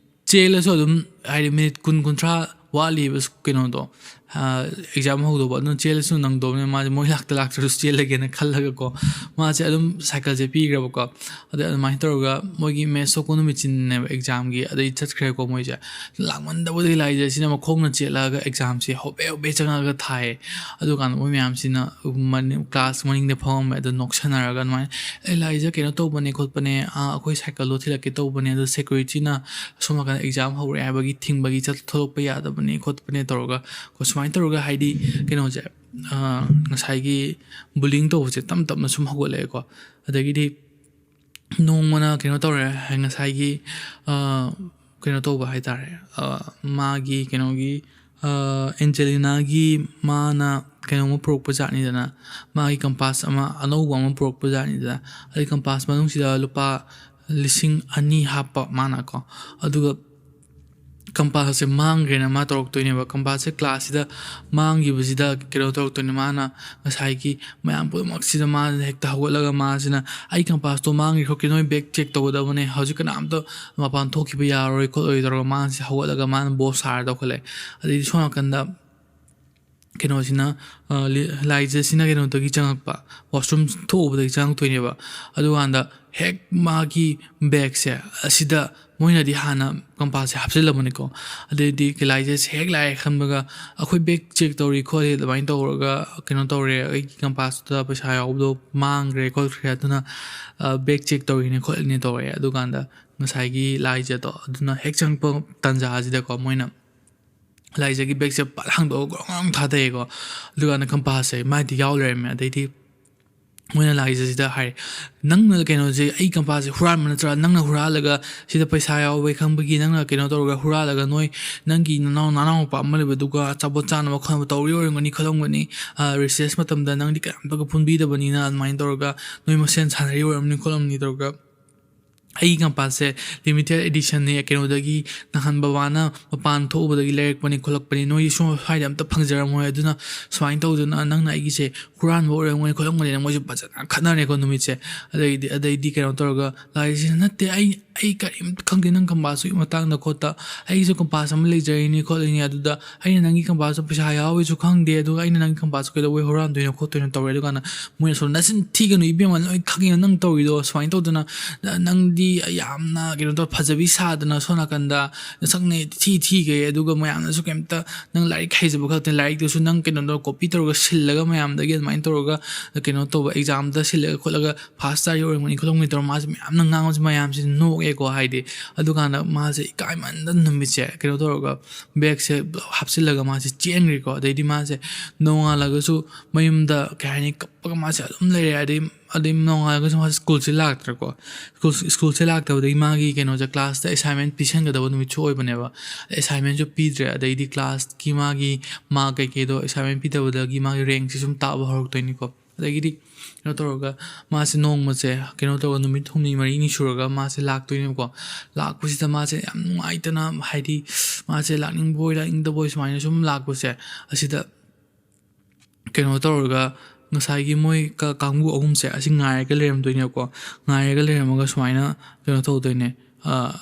ꯆꯦꯜꯂꯁꯨ ꯑꯗꯨꯝ, ꯍꯥꯏꯗꯤ, ꯃꯤꯅꯤꯠ ꯀꯨꯟ ꯀꯨꯟꯊ꯭ꯔꯥ ꯋꯥꯠꯂꯤꯕ ꯀꯩꯅꯣꯗꯣ, ꯑ, exam ꯍꯧꯗꯧꯕ, ꯑꯗꯨꯅ ꯆꯦꯜꯂꯁꯨ ꯅꯪꯗꯧꯕꯅꯤꯅ ꯃꯥꯁꯦ ꯃꯣꯏ ꯂꯥꯛꯇ ꯂꯥꯛꯇ꯭ꯔꯁꯨ ꯆꯦꯜꯂꯒꯦꯅ ꯈꯜꯂꯒꯀꯣ, ꯃꯥꯁꯦ ꯑꯗꯨꯝ ꯁꯥꯏꯀꯜꯁꯦ ꯄꯤꯈ꯭ꯔꯕꯀꯣ꯫ ꯑꯗꯩ ꯑꯗꯨꯃꯥꯏꯅ ꯇꯧꯔꯒ ꯃꯣꯏꯒꯤ maths ꯁꯣꯛꯄ ꯅꯨꯃꯤꯠꯁꯤꯅꯦꯕ examꯒꯤ, ꯑꯗꯩ ꯆꯠꯈ꯭ꯔꯦꯀꯣ ꯃꯣꯏꯁꯦ꯫ ꯂꯥꯡꯃꯟꯗꯕꯗꯒꯤ ꯂꯥꯏꯖ ꯑꯁꯤꯅ ꯃꯈꯣꯡꯅ ꯆꯦꯜꯂꯛꯑꯒ examꯁꯦ ꯍꯣꯕꯦ ꯍꯣꯕꯦ ꯆꯪꯉꯛꯑꯒ ꯊꯥꯏꯌꯦ꯫ ꯑꯗꯨꯀꯥꯟꯗ ꯃꯣꯏ ꯃꯌꯥꯝꯁꯤꯅ ꯃꯅꯤꯡ, class ꯃꯅꯤꯡꯗ ꯐꯝꯃꯝꯃꯦ, ꯑꯗꯣ ꯅꯣꯛꯁꯟꯅꯔꯒ ꯑꯗꯨꯃꯥꯏꯅ, "ꯑꯦ, ꯂꯥꯏꯖ ꯀꯩꯅꯣ ꯇꯧꯕꯅꯦ ꯈꯣꯠꯄꯅꯦ, ꯑꯥ, ꯑꯩꯈꯣꯏ ꯁꯥꯏꯀꯜꯗꯣ ꯊꯤꯜꯂꯛꯀꯦ ꯇꯧꯕꯅꯦ, ꯑꯗꯣ securityꯅ ꯑꯁꯣꯝ ꯅꯥꯀꯟꯗ exam ꯍꯧꯔꯦ ꯍꯥꯏꯕꯒꯤ ꯊꯤꯡꯕꯒꯤ ꯆꯠ-, ꯊꯣꯛꯂꯛꯄ ꯌꯥꯗꯕꯅꯦ ꯈꯣꯠꯄꯅꯦ" ꯇꯧꯔꯒ, ꯀꯣ, ꯁꯨꯃꯥꯏꯅ ꯇꯧꯔꯒ, ꯍꯥꯏꯗꯤ, ꯀꯩꯅꯣꯁꯦ, ꯑ, ꯉꯁꯥꯏꯒꯤ bullying ꯇꯧꯕꯁꯦ ꯇꯞ ꯇꯞꯅ ꯁꯨꯝ ꯍꯧꯒꯠꯂꯛꯑꯦꯀꯣ꯫ ꯑꯗꯒꯤꯗꯤ ꯅꯣꯡꯃꯅ ꯀꯩꯅꯣ ꯇꯧꯔꯦ, ꯉꯁꯥꯏꯒꯤ, ꯑ, ꯀꯩꯅꯣ ꯇꯧꯕ ꯍꯥꯏ ꯇꯥꯔꯦ, ꯑ, ꯃꯥꯒꯤ ꯀꯩꯅꯣꯒꯤ, ꯑ, ꯑꯦꯟꯖꯦꯂꯤꯅꯥꯒꯤ ꯃꯥꯅ ꯀꯩꯅꯣꯝꯃ ꯄꯨꯔꯛꯄ ꯖꯥꯠꯅꯤꯗꯅ, ꯃꯥꯒꯤ ꯀꯝꯄꯥꯁ ꯑꯃ ꯑꯅꯧꯕ ꯑꯃ ꯄꯨꯔꯛꯄ ꯖꯥꯠꯅꯤꯗꯅ꯫ ꯑꯗꯩ ꯀꯝꯄꯥꯁ ꯃꯅꯨꯡꯁꯤꯗ ꯂꯨꯄꯥ ꯂꯤꯁꯤꯡ ꯑꯅꯤ ꯍꯥꯞꯄ ꯃꯥꯅꯀꯣ꯫ ꯑꯗꯨꯒ ꯀꯝꯄꯥꯁꯁꯦ ꯃꯥꯡꯈ꯭ꯔꯦꯅ ꯃꯥ ꯇꯧꯔꯛꯇꯣꯏꯅꯦꯕ꯫ ꯀꯝꯄꯥꯁꯁꯦ ꯀ꯭ꯂꯥꯁꯁꯤꯗ ꯃꯥꯡꯈꯤꯕꯁꯤꯗ ꯀꯩꯅꯣ ꯇꯧꯔꯛꯇꯣꯏꯅꯦ꯫ ꯃꯥꯅ ꯉꯁꯥꯏꯒꯤ ꯃꯌꯥꯝ ꯄꯨꯝꯅꯃꯛꯁꯤꯗ ꯃꯥꯅ ꯍꯦꯛꯇ ꯍꯧꯒꯠꯂꯒ ꯃꯥꯁꯤꯅ, "ꯑꯩ ꯀꯝꯄꯥꯁꯇꯣ ꯃꯥꯡꯈ꯭ꯔꯦ ꯈꯣꯠꯈ꯭ꯔꯦ, ꯅꯣꯏ ꯕꯦꯛ ꯆꯦꯛ ꯇꯧꯒꯗꯕꯅꯦ, ꯍꯧꯖꯤꯛ ꯀꯅꯥꯝꯇ ꯃꯄꯥꯟ ꯊꯣꯛꯈꯤꯕ ꯌꯥꯔꯔꯣꯏ ꯈꯣꯠꯂꯣꯏ" ꯇꯧꯔꯒ ꯃꯥꯁꯦ ꯍꯧꯒꯠꯂꯒ ꯃꯥꯅ ꯕꯣꯁ ꯁꯥꯔ ꯇꯧꯈꯠꯂꯛꯑꯦ꯫ ꯑꯗꯩꯗꯤ ꯁꯣꯝ ꯅꯥꯀꯟꯗ ꯀꯩꯅꯣꯁꯤꯅ, ꯑ, ꯂꯤ-, ꯂꯥꯏꯖꯁꯤꯅ ꯀꯩꯅꯣꯗꯒꯤ ꯆꯪꯉꯛꯄ, ꯋꯥꯁꯔꯨꯝ ꯊꯣꯛꯎꯕꯗꯒꯤ ꯆꯪꯉꯛꯇꯣꯏꯅꯦꯕ꯫ ꯑꯗꯨꯀꯥꯟꯗ ꯍꯦꯛ ꯃꯥꯒꯤ ꯕꯦꯛꯁꯦ ꯑꯁꯤꯗ ꯃꯣꯏꯅꯗꯤ ꯍꯥꯟꯅ ꯀꯝꯄꯥꯁꯁꯦ ꯍꯥꯞꯆꯤꯜꯂꯕꯅꯤꯀꯣ꯫ ꯑꯗꯩꯗꯤ ꯂꯥꯏꯖꯁꯦ ꯍꯦꯛ ꯂꯥꯛꯑꯦ ꯈꯟꯕꯒ, "ꯑꯩꯈꯣꯏ ꯕꯦꯛ ꯆꯦꯛ ꯇꯧꯔꯤ ꯈꯣꯠꯂꯤ ꯑꯗꯨꯃꯥꯏꯅ ꯇꯧꯔꯒ ꯀꯩꯅꯣ ꯇꯧꯔꯦ, ꯑꯩꯒꯤ ꯀꯝꯄꯥꯁꯇꯨꯗ ꯄꯩꯁꯥ ꯌꯥꯎꯕꯗꯣ ꯃꯥꯡꯈ꯭ꯔꯦ ꯈꯣꯠꯈ꯭ꯔꯦ, ꯑꯗꯨꯅ, ꯑ, ꯕꯦꯛ ꯆꯦꯛ ꯇꯧꯔꯤꯅꯦ ꯈꯣꯠꯂꯤꯅꯦ" ꯇꯧꯔꯦ꯫ ꯑꯗꯨꯀꯥꯟꯗ ꯉꯁꯥꯏꯒꯤ ꯂꯥꯏꯖꯗꯣ ꯑꯗꯨꯅ ꯍꯦꯛ ꯆꯪꯉꯛꯄ ꯇꯥꯟꯖꯥꯁꯤꯗꯀꯣ, ꯃꯣꯏꯅ ꯂꯥꯏꯖꯒꯤ ꯕꯦꯛꯁꯦ ꯄꯠ ꯍꯥꯡꯗꯣꯛꯑꯒ ꯒ꯭ꯔꯣꯡ ꯒ꯭ꯔꯣꯡ ꯊꯥꯗꯩꯌꯦꯀꯣ꯫ ꯑꯗꯨꯀꯥꯟꯗ ꯀꯝꯄꯥꯁꯁꯦ ꯃꯥꯏꯗ ꯌꯥꯎ ꯂꯩꯔꯝꯃꯦ꯫ ꯑꯗꯩꯗꯤ ꯃꯣꯏꯅ ꯂꯥꯏꯖꯁꯤꯗ ꯍꯥꯏꯔꯦ, "ꯅꯪꯅ ꯀꯩꯅꯣꯁꯦ, ꯑꯩ ꯀꯝꯄꯥꯁꯁꯦ ꯍꯨꯔꯥꯟꯕ ꯅꯠꯇ꯭ꯔꯥ? ꯅꯪꯅ ꯍꯨꯔꯥꯜꯂꯒ ꯁꯤꯗ ꯄꯩꯁꯥ ꯌꯥꯎꯋꯦ ꯈꯪꯕꯒꯤ ꯅꯪꯅ ꯀꯩꯅꯣ ꯇꯧꯔꯒ ꯍꯨꯔꯥꯜꯂꯒ ꯅꯣꯏ ꯅꯪꯒꯤ ꯅꯅꯥꯎ, ꯅꯅꯥꯎꯅꯨꯄꯥ ꯑꯃ ꯂꯩꯕꯗꯨꯒ ꯑꯆꯥꯄꯣꯠ ꯆꯥꯅꯕ ꯈꯣꯠꯅꯕ ꯇꯧꯔꯤ ꯑꯣꯏꯔꯝꯒꯅꯤ ꯈꯣꯠꯂꯝꯒꯅꯤ꯫ ꯑ, ꯔꯤꯁꯦꯁ ꯃꯇꯝꯗ ꯅꯪꯗꯤ ꯀꯅꯥꯝꯇꯒ ꯄꯨꯟꯕꯤꯗꯕꯅꯤꯅ ꯑꯗꯨꯃꯥꯏꯅ ꯇꯧꯔꯒ ꯅꯣꯏ ꯃꯁꯦꯟ ꯁꯥꯟꯅꯔꯤ ꯑꯣꯏꯔꯝꯅꯤ ꯈꯣꯠꯂꯝꯅꯤ" ꯇꯧꯔꯒ ꯑꯩꯒꯤ ꯀꯝꯄꯥꯁꯁꯦ ꯂꯤꯃꯤꯇꯦꯠ ꯑꯦꯗꯤꯁꯟꯅꯦ, ꯀꯩꯅꯣꯗꯒꯤ ꯅꯍꯥꯟ ꯕꯕꯥꯅ ꯃꯄꯥꯟ ꯊꯣꯛꯎꯕꯗꯒꯤ ꯂꯩꯔꯛꯄꯅꯤ ꯈꯣꯠꯂꯛꯄꯅꯤ, ꯅꯣꯏ ꯁꯣꯝ ꯁ꯭ꯋꯥꯏꯗ ꯑꯝꯇ ꯐꯪꯖꯔꯝꯃꯣꯏ, ꯑꯗꯨꯅ ꯁꯨꯃꯥꯏꯅ ꯇꯧꯗꯅ ꯅꯪꯅ ꯑꯩꯒꯤꯁꯦ ꯍꯨꯔꯥꯟꯕ ꯑꯣꯏꯔꯝꯒꯅꯤ ꯈꯣꯠꯂꯝꯒꯅꯤꯅ ꯃꯣꯏꯁꯨ ꯐꯖꯅ ꯈꯠꯅꯔꯦꯀꯣ ꯅꯨꯃꯤꯠꯁꯦ꯫ ꯑꯗꯩꯗꯤ, ꯑꯗꯩꯗꯤ ꯀꯩꯅꯣ ꯇꯧꯔꯒ ꯂꯥꯏꯁꯤꯅ, "ꯅꯠꯇꯦ, ꯑꯩ, ꯑꯩ ꯀꯔꯤꯝꯇ ꯈꯪꯗꯦ ꯅꯪ ꯀꯝꯄꯥꯁꯇꯨꯒꯤ ꯃꯇꯥꯡꯗ ꯈꯣꯠꯇ, ꯑꯩꯒꯤꯁꯨ ꯀꯝꯄꯥꯁ ꯑꯃ ꯂꯩꯖꯔꯤꯅꯤ ꯈꯣꯠꯂꯤꯅꯤ, ꯑꯗꯨꯗ ꯑꯩꯅ ꯅꯪꯒꯤ ꯀꯝꯄꯥꯁꯇꯣ ꯄꯩꯁꯥ ꯌꯥꯎꯕꯩꯁꯨ ꯈꯪꯗꯦ, ꯑꯗꯨꯒ ꯑꯩꯅ ꯅꯪꯒꯤ ꯀꯝꯄꯥꯁꯇꯣ ꯀꯩꯗꯧꯕꯩ ꯍꯨꯔꯥꯟꯗꯣꯏꯅꯣ ꯈꯣꯠꯇꯣꯏꯅꯣ" ꯇꯧꯔꯦ꯫ ꯑꯗꯨꯀꯥꯟꯗ ꯃꯣꯏꯅ ꯁꯣꯝꯗ, "ꯅꯆꯤꯟ ꯊꯤꯒꯅꯨ ꯏꯕꯦꯝꯃ, ꯂꯣꯏ ꯈꯪꯉꯦ ꯅꯪ ꯇꯧꯔꯤꯗꯣ, ꯁꯨꯃꯥꯏꯅ ꯇꯧꯗꯅ ꯅꯪꯗꯤ ꯌꯥꯝꯅ ꯀꯩꯅꯣ ꯇꯧ, ꯐꯖꯕꯤ ꯁꯥꯗꯅ ꯁꯣꯝ ꯅꯥꯀꯟꯗ ꯅꯁꯛꯅꯦ ꯊꯤ ꯊꯤꯈꯩ, ꯑꯗꯨꯒ ꯃꯌꯥꯝꯅꯁꯨ ꯀꯩꯝꯇ ꯅꯪ ꯂꯥꯏꯔꯤꯛ ꯍꯩꯖꯕ ꯈꯛꯇꯅꯤ, ꯂꯥꯏꯔꯤꯛꯇꯨꯁꯨ ꯅꯪ ꯀꯩꯅꯣꯗꯣ ꯀꯣꯄꯤ ꯇꯧꯔꯒ ꯁꯤꯜꯂꯒ ꯃꯌꯥꯝꯗꯒꯤ ꯑꯗꯨꯃꯥꯏꯅ ꯇꯧꯔꯒ ꯀꯩꯅꯣ ꯇꯧꯕ, ꯑꯦꯛꯖꯥꯝꯗ ꯁꯤꯜꯂꯒ ꯈꯣꯠꯂꯒ ꯐꯥꯁ ꯇꯥꯔꯤ ꯑꯣꯏꯔꯝꯒꯅꯤ ꯈꯣꯠꯂꯝꯒꯅꯤ" ꯇꯧꯔꯒ ꯃꯥꯁꯦ ꯃꯌꯥꯝꯅ ꯉꯥꯡꯕꯁꯦ ꯃꯌꯥꯝꯁꯦ ꯅꯣꯛꯑꯦꯀꯣ꯫ ꯍꯥꯏꯗꯤ ꯑꯗꯨꯀꯥꯟꯗ ꯃꯥꯁꯦ ꯏꯀꯥꯏꯃꯟꯗꯅ ꯅꯨꯃꯤꯠꯁꯦ ꯀꯩꯅꯣ ꯇꯧꯔꯒ ꯕꯦꯛꯁꯦ ꯍꯥꯞꯆꯤꯜꯂꯒ ꯃꯥꯁꯦ ꯆꯦꯟꯈ꯭ꯔꯦꯀꯣ꯫ ꯑꯗꯩꯗꯤ ꯃꯥꯁꯦ ꯅꯣꯡꯉꯥꯜꯂꯒꯁꯨ ꯃꯌꯨꯝꯗ, ꯀꯩ ꯍꯥꯏꯅꯤ, ꯀꯞꯄꯒ ꯃꯥꯁꯦ ꯑꯗꯨꯝ ꯂꯩꯔꯦ꯫ ꯑꯗꯩ ꯑꯗꯩ ꯅꯣꯡꯉꯥꯜꯂꯒꯁꯨ ꯃꯥꯁꯦ ꯁ꯭ꯀꯨꯜꯁꯦ ꯂꯥꯛꯇ꯭ꯔꯦꯀꯣ꯫ ꯁ꯭ꯀꯨꯜ, ꯁ꯭ꯀꯨꯜꯁꯦ ꯂꯥꯛꯇꯕꯗꯒꯤ ꯃꯥꯒꯤ ꯀꯩꯅꯣꯁꯦ, ꯀ꯭ꯂꯥꯁꯇ ꯑꯦꯁꯥꯏꯟꯃꯦꯟ ꯄꯤꯁꯟꯒꯗꯕ ꯅꯨꯃꯤꯠꯁꯨ ꯑꯣꯏꯕꯅꯦꯕ꯫ ꯑꯦꯁꯥꯏꯟꯃꯦꯟꯁꯨ ꯄꯤꯗ꯭ꯔꯦ, ꯑꯗꯩꯗꯤ ꯀ꯭ꯂꯥꯁꯀꯤ ꯃꯥꯒꯤ ꯃꯥꯔꯛ ꯀꯩꯀꯩꯗꯣ, ꯑꯦꯁꯥꯏꯟꯃꯦꯟ ꯄꯤꯗꯕꯗꯒꯤ ꯃꯥꯒꯤ ꯔꯦꯡꯁꯦ ꯁꯨꯝ ꯇꯥꯕ ꯍꯧꯔꯛꯇꯣꯏꯅꯤꯀꯣ꯫ ꯑꯗꯒꯤꯗꯤ ꯀꯩꯅꯣ ꯇꯧꯔꯒ ꯃꯥꯁꯦ ꯅꯣꯡꯃꯁꯦ, ꯀꯩꯅꯣ ꯇꯧꯔꯒ ꯅꯨꯃꯤꯠ ꯍꯨꯝꯅꯤ ꯃꯔꯤꯅꯤ ꯁꯨꯔꯒ ꯃꯥꯁꯦ ꯂꯥꯛꯇꯣꯏꯅꯦꯕꯀꯣ꯫ ꯂꯥꯛꯄꯁꯤꯗ ꯃꯥꯁꯦ ꯌꯥꯝ ꯅꯨꯡꯉꯥꯏꯇꯅ, ꯍꯥꯏꯗꯤ ꯃꯥꯁꯦ ꯂꯥꯛꯅꯤꯡꯕꯣꯏ ꯂꯥꯛꯅꯤꯡꯗꯕꯣꯏ ꯁꯨꯃꯥꯏꯅ ꯁꯨꯝ ꯂꯥꯛꯄꯁꯦ, ꯑꯁꯤꯗ ꯀꯩꯅꯣ ꯇꯧꯔꯒ ꯉꯁꯥꯏꯒꯤ ꯃꯣꯏ ꯀ-, ꯀꯥꯡꯕꯨ ꯑꯍꯨꯝꯁꯦ ꯑꯁꯤ ꯉꯥꯏꯔꯒ ꯂꯩꯔꯝꯗꯣꯏꯅꯦꯕꯀꯣ꯫ ꯉꯥꯏꯔꯒ ꯂꯩꯔꯝꯃꯒ ꯁꯨꯃꯥꯏꯅ ꯀꯩꯅꯣ ꯇꯧꯗꯣꯏꯅꯦ, ꯑ,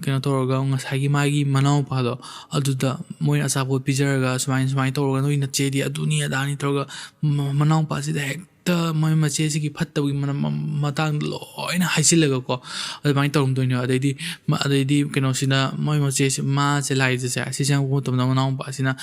ꯀꯩꯅꯣ ꯇꯧꯔꯒ ꯉꯁꯥꯏꯒꯤ ꯃꯥꯒꯤ ꯃꯅꯥꯎꯄꯥꯗꯣ ꯑꯗꯨꯗ ꯃꯣꯏ ꯑꯆꯥꯄꯣꯠ ꯄꯤꯖꯔꯒ ꯁꯨꯃꯥꯏꯅ, ꯁꯨꯃꯥꯏꯅ ꯇꯧꯔꯒ ꯅꯣꯏ ꯅꯆꯦꯗꯤ ꯑꯗꯨꯅꯤ ꯑꯗꯥꯅꯤ ꯇꯧꯔꯒ ꯃ-, ꯃꯅꯥꯎꯄꯥꯁꯤꯗ ꯍꯦꯛꯇ ꯃꯣꯏ ꯃꯆꯦꯁꯤꯒꯤ ꯐꯠꯇꯕꯒꯤ ꯃꯔꯝ-, ꯃ-, ꯃꯇꯥꯡꯗ ꯂꯣꯏꯅ ꯍꯥꯏꯖꯤꯜꯂꯒꯀꯣ, ꯑꯗꯨꯃꯥꯏꯅ ꯇꯧꯔꯝꯗꯣꯏꯅꯦꯕ꯫ ꯑꯗꯩꯗꯤ ꯃ-, ꯑꯗꯩꯗꯤ ꯀꯩꯅꯣꯁꯤꯅ ꯃꯣꯏ ꯃꯆꯦꯁꯤ, ꯃꯥꯁꯦ ꯂꯥꯏꯖꯁꯦ ꯑꯁꯤ ꯆꯪꯉꯛꯄ ꯃꯇꯝꯗ ꯃꯅꯥꯎꯄꯥꯁꯤꯅ,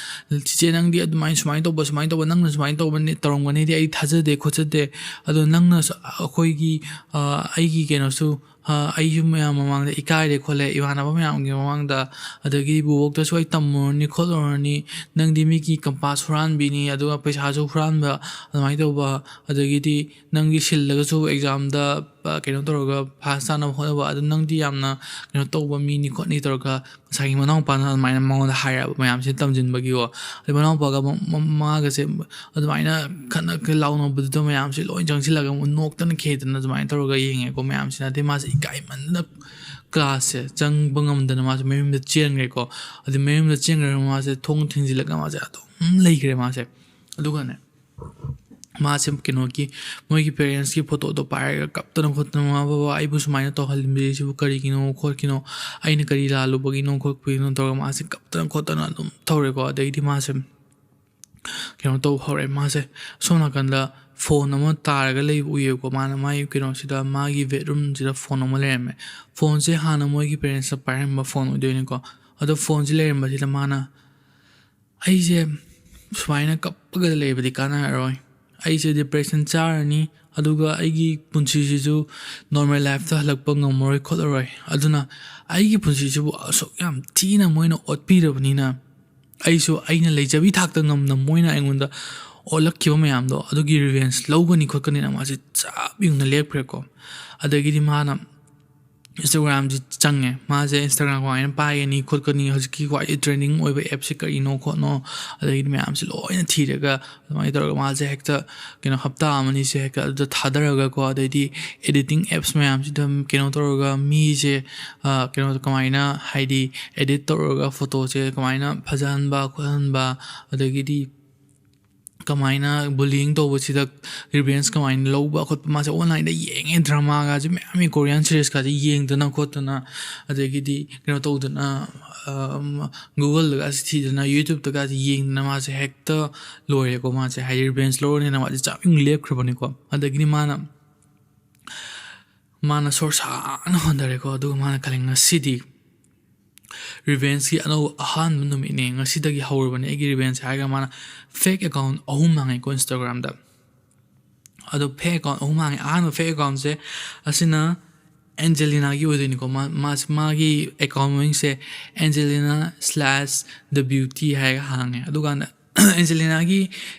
"ꯆꯤꯆꯦ, ꯅꯪꯗꯤ ꯑꯗꯨꯃꯥꯏꯅ ꯁꯨꯃꯥꯏꯅ ꯇꯧꯕ, ꯁꯨꯃꯥꯏꯅ ꯇꯧꯕ, ꯅꯪꯅ ꯁꯨꯃꯥꯏꯅ ꯇꯧꯕꯅꯤ, ꯇꯧꯔꯝꯒꯅꯤꯗꯤ ꯑꯩ ꯊꯥꯖꯗꯦ ꯈꯣꯠꯆꯗꯦ꯫ ꯑꯗꯣ ꯅꯪꯅ ꯁ-, ꯑꯩꯈꯣꯏꯒꯤ, ꯑ, ꯑꯩꯒꯤ ꯀꯩꯅꯣꯁꯨ, ꯑ, ꯑꯩꯁꯨ ꯃꯌꯥꯝ ꯃꯃꯥꯡꯗ ꯏꯀꯥꯏꯔꯦ ꯈꯣꯠꯂꯦ, ꯏꯃꯥꯟꯅꯕ ꯃꯌꯥꯝꯒꯤ ꯃꯃꯥꯡꯗ, ꯑꯗꯒꯤ ꯕꯨꯕꯣꯛꯇꯁꯨ ꯑꯩ ꯇꯝꯃꯨꯔꯅꯤ ꯈꯣꯠꯂꯨꯔꯅꯤ, ꯅꯪꯗꯤ ꯃꯤꯒꯤ ꯀꯝꯄꯥꯁ ꯍꯨꯔꯥꯟꯕꯤꯅꯤ, ꯑꯗꯨꯒ ꯄꯩꯁꯥꯁꯨ ꯍꯨꯔꯥꯟꯕ, ꯑꯗꯨꯃꯥꯏꯅ ꯇꯧꯕ, ꯑꯗꯒꯤꯗꯤ ꯅꯪꯒꯤ ꯁꯤꯜꯂꯒꯁꯨ ꯑꯦꯛꯖꯥꯝꯗ, ꯑ, ꯀꯩꯅꯣ ꯇꯧꯔꯒ ꯄꯥꯁ ꯇꯥꯅꯕ ꯍꯣꯠꯅꯕ, ꯑꯗꯨ ꯅꯪꯗꯤ ꯌꯥꯝꯅ ꯀꯩꯅꯣ ꯇꯧꯕ ꯃꯤꯅꯤ ꯈꯣꯠꯅꯤ" ꯇꯧꯔꯒ ꯉꯁꯥꯏꯒꯤ ꯃꯅꯥꯎꯄꯥꯅ ꯑꯗꯨꯃꯥꯏꯅ ꯃꯉꯣꯟꯗ ꯍꯥꯏꯔꯛꯑꯕ ꯃꯌꯥꯝꯁꯦ ꯇꯝꯁꯤꯟꯕꯒꯤ꯫ ꯑꯗꯩ ꯃꯅꯥꯎꯄꯥꯒ ꯃ-, ꯃ-, ꯃꯥꯒꯁꯦ ꯑꯗꯨꯃꯥꯏꯅ ꯈꯠꯅ ꯂꯥꯎꯅꯕꯗꯨꯗ ꯃꯌꯥꯝꯁꯦ ꯂꯣꯏ ꯆꯪꯁꯤꯜꯂꯒ ꯑꯃꯨꯛ ꯅꯣꯛꯇꯅ ꯈꯦꯗꯅ ꯑꯗꯨꯃꯥꯏꯅ ꯇꯧꯔꯒ ꯌꯦꯡꯉꯦꯀꯣ ꯃꯌꯥꯝꯁꯤꯅ꯫ ꯑꯗꯩ ꯃꯥꯁꯦ ꯏꯀꯥꯏꯃꯟꯗꯅ ꯀ꯭ꯂꯥꯁꯁꯦ ꯆꯪꯕ ꯉꯝꯗꯅ ꯃꯥꯁꯦ ꯃꯌꯨꯝꯗ ꯆꯦꯟꯈ꯭ꯔꯦꯀꯣ꯫ ꯑꯗꯩ ꯃꯌꯨꯝꯗ ꯆꯦꯟꯈ꯭ꯔꯒ ꯃꯥꯁꯦ ꯊꯣꯡ ꯊꯤꯡꯖꯤꯜꯂꯒ ꯃꯥꯁꯦ ꯑꯗꯨꯝ ꯂꯩꯈ꯭ꯔꯦ ꯃꯥꯁꯦ꯫ ꯑꯗꯨꯒꯅꯦ, ꯃꯥꯁꯦ ꯀꯩꯅꯣꯒꯤ, ꯃꯣꯏꯒꯤ ꯄꯦꯔꯦꯟꯁꯀꯤ ꯐꯣꯇꯣꯗꯣ ꯄꯥꯏꯔꯒ ꯀꯞꯇꯅ ꯈꯣꯠꯇꯅ, "ꯃꯃꯥ ꯕꯕꯥ, ꯑꯩꯕꯨ ꯁꯨꯃꯥꯏꯅ ꯇꯧꯍꯜꯂꯤꯕꯁꯤꯕꯨ ꯀꯔꯤꯒꯤꯅꯣ ꯈꯣꯠꯀꯤꯅꯣ? ꯑꯩꯅ ꯀꯔꯤ ꯂꯥꯜꯂꯨꯕꯒꯤꯅꯣ ꯈꯣꯠꯄꯒꯤꯅꯣ?" ꯇꯧꯔꯒ ꯃꯥꯁꯦ ꯀꯞꯇꯅ ꯈꯣꯠꯇꯅ ꯑꯗꯨꯝ ꯇꯧꯔꯦꯀꯣ꯫ ꯑꯗꯩꯗꯤ ꯃꯥꯁꯦ ꯀꯩꯅꯣ ꯇꯧꯕ ꯍꯧꯔꯛꯑꯦ꯫ ꯃꯥꯁꯦ ꯁꯣꯝ ꯅꯥꯀꯟꯗ ꯐꯣꯟ ꯑꯃ ꯇꯥꯔꯒ ꯂꯩꯕ ꯎꯏꯌꯦꯕꯀꯣ꯫ ꯃꯥꯅ ꯃꯥꯒꯤ ꯀꯩꯅꯣꯁꯤꯗ, ꯃꯥꯒꯤ ꯕꯦꯠꯔꯨꯝꯁꯤꯗ ꯐꯣꯟ ꯑꯃ ꯂꯩꯔꯝꯃꯦ꯫ ꯐꯣꯟꯁꯦ ꯍꯥꯟꯅ ꯃꯣꯏꯒꯤ ꯄꯦꯔꯦꯟꯁꯅ ꯄꯥꯏꯔꯝꯕ ꯐꯣꯟ ꯑꯣꯏꯗꯣꯏꯅꯤꯀꯣ꯫ ꯑꯗꯣ ꯐꯣꯟꯁꯦ ꯂꯩꯔꯝꯕꯁꯤꯗ ꯃꯥꯅ, "ꯑꯩꯁꯦ ꯁꯨꯃꯥꯏꯅ ꯀꯞꯄꯒ ꯂꯩꯕꯗꯤ ꯀꯥꯟꯅꯔꯔꯣꯏ꯫ ꯑꯩꯁꯦ ꯗꯤꯄ꯭ꯔꯦꯁꯟ ꯆꯥꯔꯅꯤ, ꯑꯗꯨꯒ ꯑꯩꯒꯤ ꯄꯨꯟꯁꯤꯁꯤꯁꯨ ꯅꯣꯔꯃꯦꯜ ꯂꯥꯏꯐꯇ ꯍꯜꯂꯛꯄ ꯉꯝꯃꯔꯣꯏ ꯈꯣꯠꯂꯔꯣꯏ꯫ ꯑꯗꯨꯅ ꯑꯩꯒꯤ ꯄꯨꯟꯁꯤꯁꯤꯕꯨ ꯑꯁꯨꯛ ꯌꯥꯝ ꯊꯤꯅ ꯃꯣꯏꯅ ꯑꯣꯠꯄꯤꯔꯕꯅꯤꯅ, ꯑꯩꯁꯨ ꯑꯩꯅ ꯂꯩꯖꯕꯤ ꯊꯥꯛꯇ ꯉꯝꯅ ꯃꯣꯏꯅ ꯑꯩꯉꯣꯟꯗ ꯑꯣꯠꯂꯛꯈꯤꯕ ꯃꯌꯥꯝꯗꯣ, ꯑꯗꯨꯒꯤ ꯔꯤꯚꯦꯟꯖ ꯂꯧꯒꯅꯤ ꯈꯣꯠꯀꯅꯤꯅ" ꯃꯥꯁꯦ ꯆꯞ ꯌꯨꯡꯅ ꯂꯦꯞꯈ꯭ꯔꯦꯀꯣ꯫ ꯑꯗꯒꯤꯗꯤ ꯃꯥꯅ Instagram-ꯁꯤ ꯆꯪꯉꯦ꯫ ꯃꯥꯁꯦ Instagram ꯀꯃꯥꯏꯅ ꯄꯥꯏꯒꯅꯤ ꯈꯣꯠꯀꯅꯤ, ꯍꯧꯖꯤꯛꯀꯤ ꯈ꯭ꯋꯥꯏꯗꯒꯤ trending ꯑꯣꯏꯕ app-ꯁꯦ ꯀꯔꯤꯅꯣ ꯈꯣꯠꯅꯣ, ꯑꯗꯒꯤꯗꯤ ꯃꯌꯥꯝꯁꯦ ꯂꯣꯏꯅ ꯊꯤꯔꯒ, ꯑꯗꯨꯃꯥꯏꯅ ꯇꯧꯔꯒ ꯃꯥꯁꯦ ꯍꯦꯛꯇ, ꯀꯩꯅꯣ, ꯍꯞꯇꯥ ꯑꯃꯅꯤꯁꯦ ꯍꯦꯛꯇ ꯑꯗꯨꯗ ꯊꯥꯗꯔꯒꯀꯣ, ꯑꯗꯩꯗꯤ editing apps ꯃꯌꯥꯝꯁꯤꯗ ꯀꯩꯅꯣ ꯇꯧꯔꯒ ꯃꯤꯁꯦ, ꯑ, ꯀꯩꯅꯣ ꯀꯃꯥꯏꯅ, ꯍꯥꯏꯗꯤ edit ꯇꯧꯔꯒ photo-ꯁꯦ ꯀꯃꯥꯏꯅ ꯐꯖꯍꯟꯕ ꯈꯣꯠꯍꯟꯕ, ꯑꯗꯒꯤꯗꯤ ꯀꯃꯥꯏꯅ bullying ꯇꯧꯕꯁꯤꯗ revenge ꯀꯃꯥꯏꯅ ꯂꯧꯕ ꯈꯣꯠꯄ, ꯃꯥꯁꯦ online-ꯗ ꯌꯦꯡꯉꯦ꯫ Drama-ꯒꯁꯦ ꯃꯌꯥꯝ, Korean series-ꯀꯁꯦ ꯌꯦꯡꯗꯅ ꯈꯣꯠꯇꯅ, ꯑꯗꯒꯤꯗꯤ ꯀꯩꯅꯣ ꯇꯧꯗꯅ, ꯑꯝ, Google-ꯗꯒꯁꯦ ꯊꯤꯗꯅ, YouTube-ꯇꯒꯁꯦ ꯌꯦꯡꯗꯅ ꯃꯥꯁꯦ ꯍꯦꯛꯇ ꯂꯣꯏꯔꯦꯀꯣ꯫ ꯃꯥꯁꯦ ꯍꯥꯏꯗꯤ revenge ꯂꯧꯔꯅꯤꯅ ꯃꯥꯁꯦ ꯆꯞ ꯌꯨꯡ ꯂꯦꯞꯈ꯭ꯔꯕꯅꯤꯀꯣ꯫ ꯑꯗꯒꯤꯗꯤ ꯃꯥꯅ, ꯃꯥꯅ ꯁꯣꯔ ꯁꯥꯡꯅ ꯍꯣꯟꯊꯔꯦꯀꯣ꯫ ꯑꯗꯨꯒ ꯃꯥꯅ ꯈꯜꯂꯦ, "ꯉꯁꯤꯗꯤ revenge-ꯀꯤ ꯑꯅꯧꯕ ꯑꯍꯥꯟꯕ ꯅꯨꯃꯤꯠꯅꯦ, ꯉꯁꯤꯗꯒꯤ ꯍꯧꯔꯕꯅꯦ ꯑꯩꯒꯤ revenge" ꯍꯥꯏꯔꯒ ꯃꯥꯅ fake account ꯑꯍꯨꯝ ꯍꯥꯡꯉꯦꯀꯣ Instagram-ꯗ꯫ ꯑꯗꯣ fake account ꯑꯍꯨꯝ ꯍꯥꯡꯉꯦ꯫ ꯑꯍꯥꯟꯕ fake account-ꯁꯦ ꯑꯁꯤꯅ Angelina-ꯒꯤ ꯑꯣꯏꯗꯣꯏꯅꯤꯀꯣ꯫ ꯃꯥ-, ꯃꯥꯁꯦ, ꯃꯥꯒꯤ account ꯃꯃꯤꯡꯁꯦ Angelina slash The Beauty ꯍꯥꯏꯔꯒ ꯍꯥꯡꯉꯦ꯫ ꯑꯗꯨꯀꯥꯟꯗ Angelina-ꯒꯤ,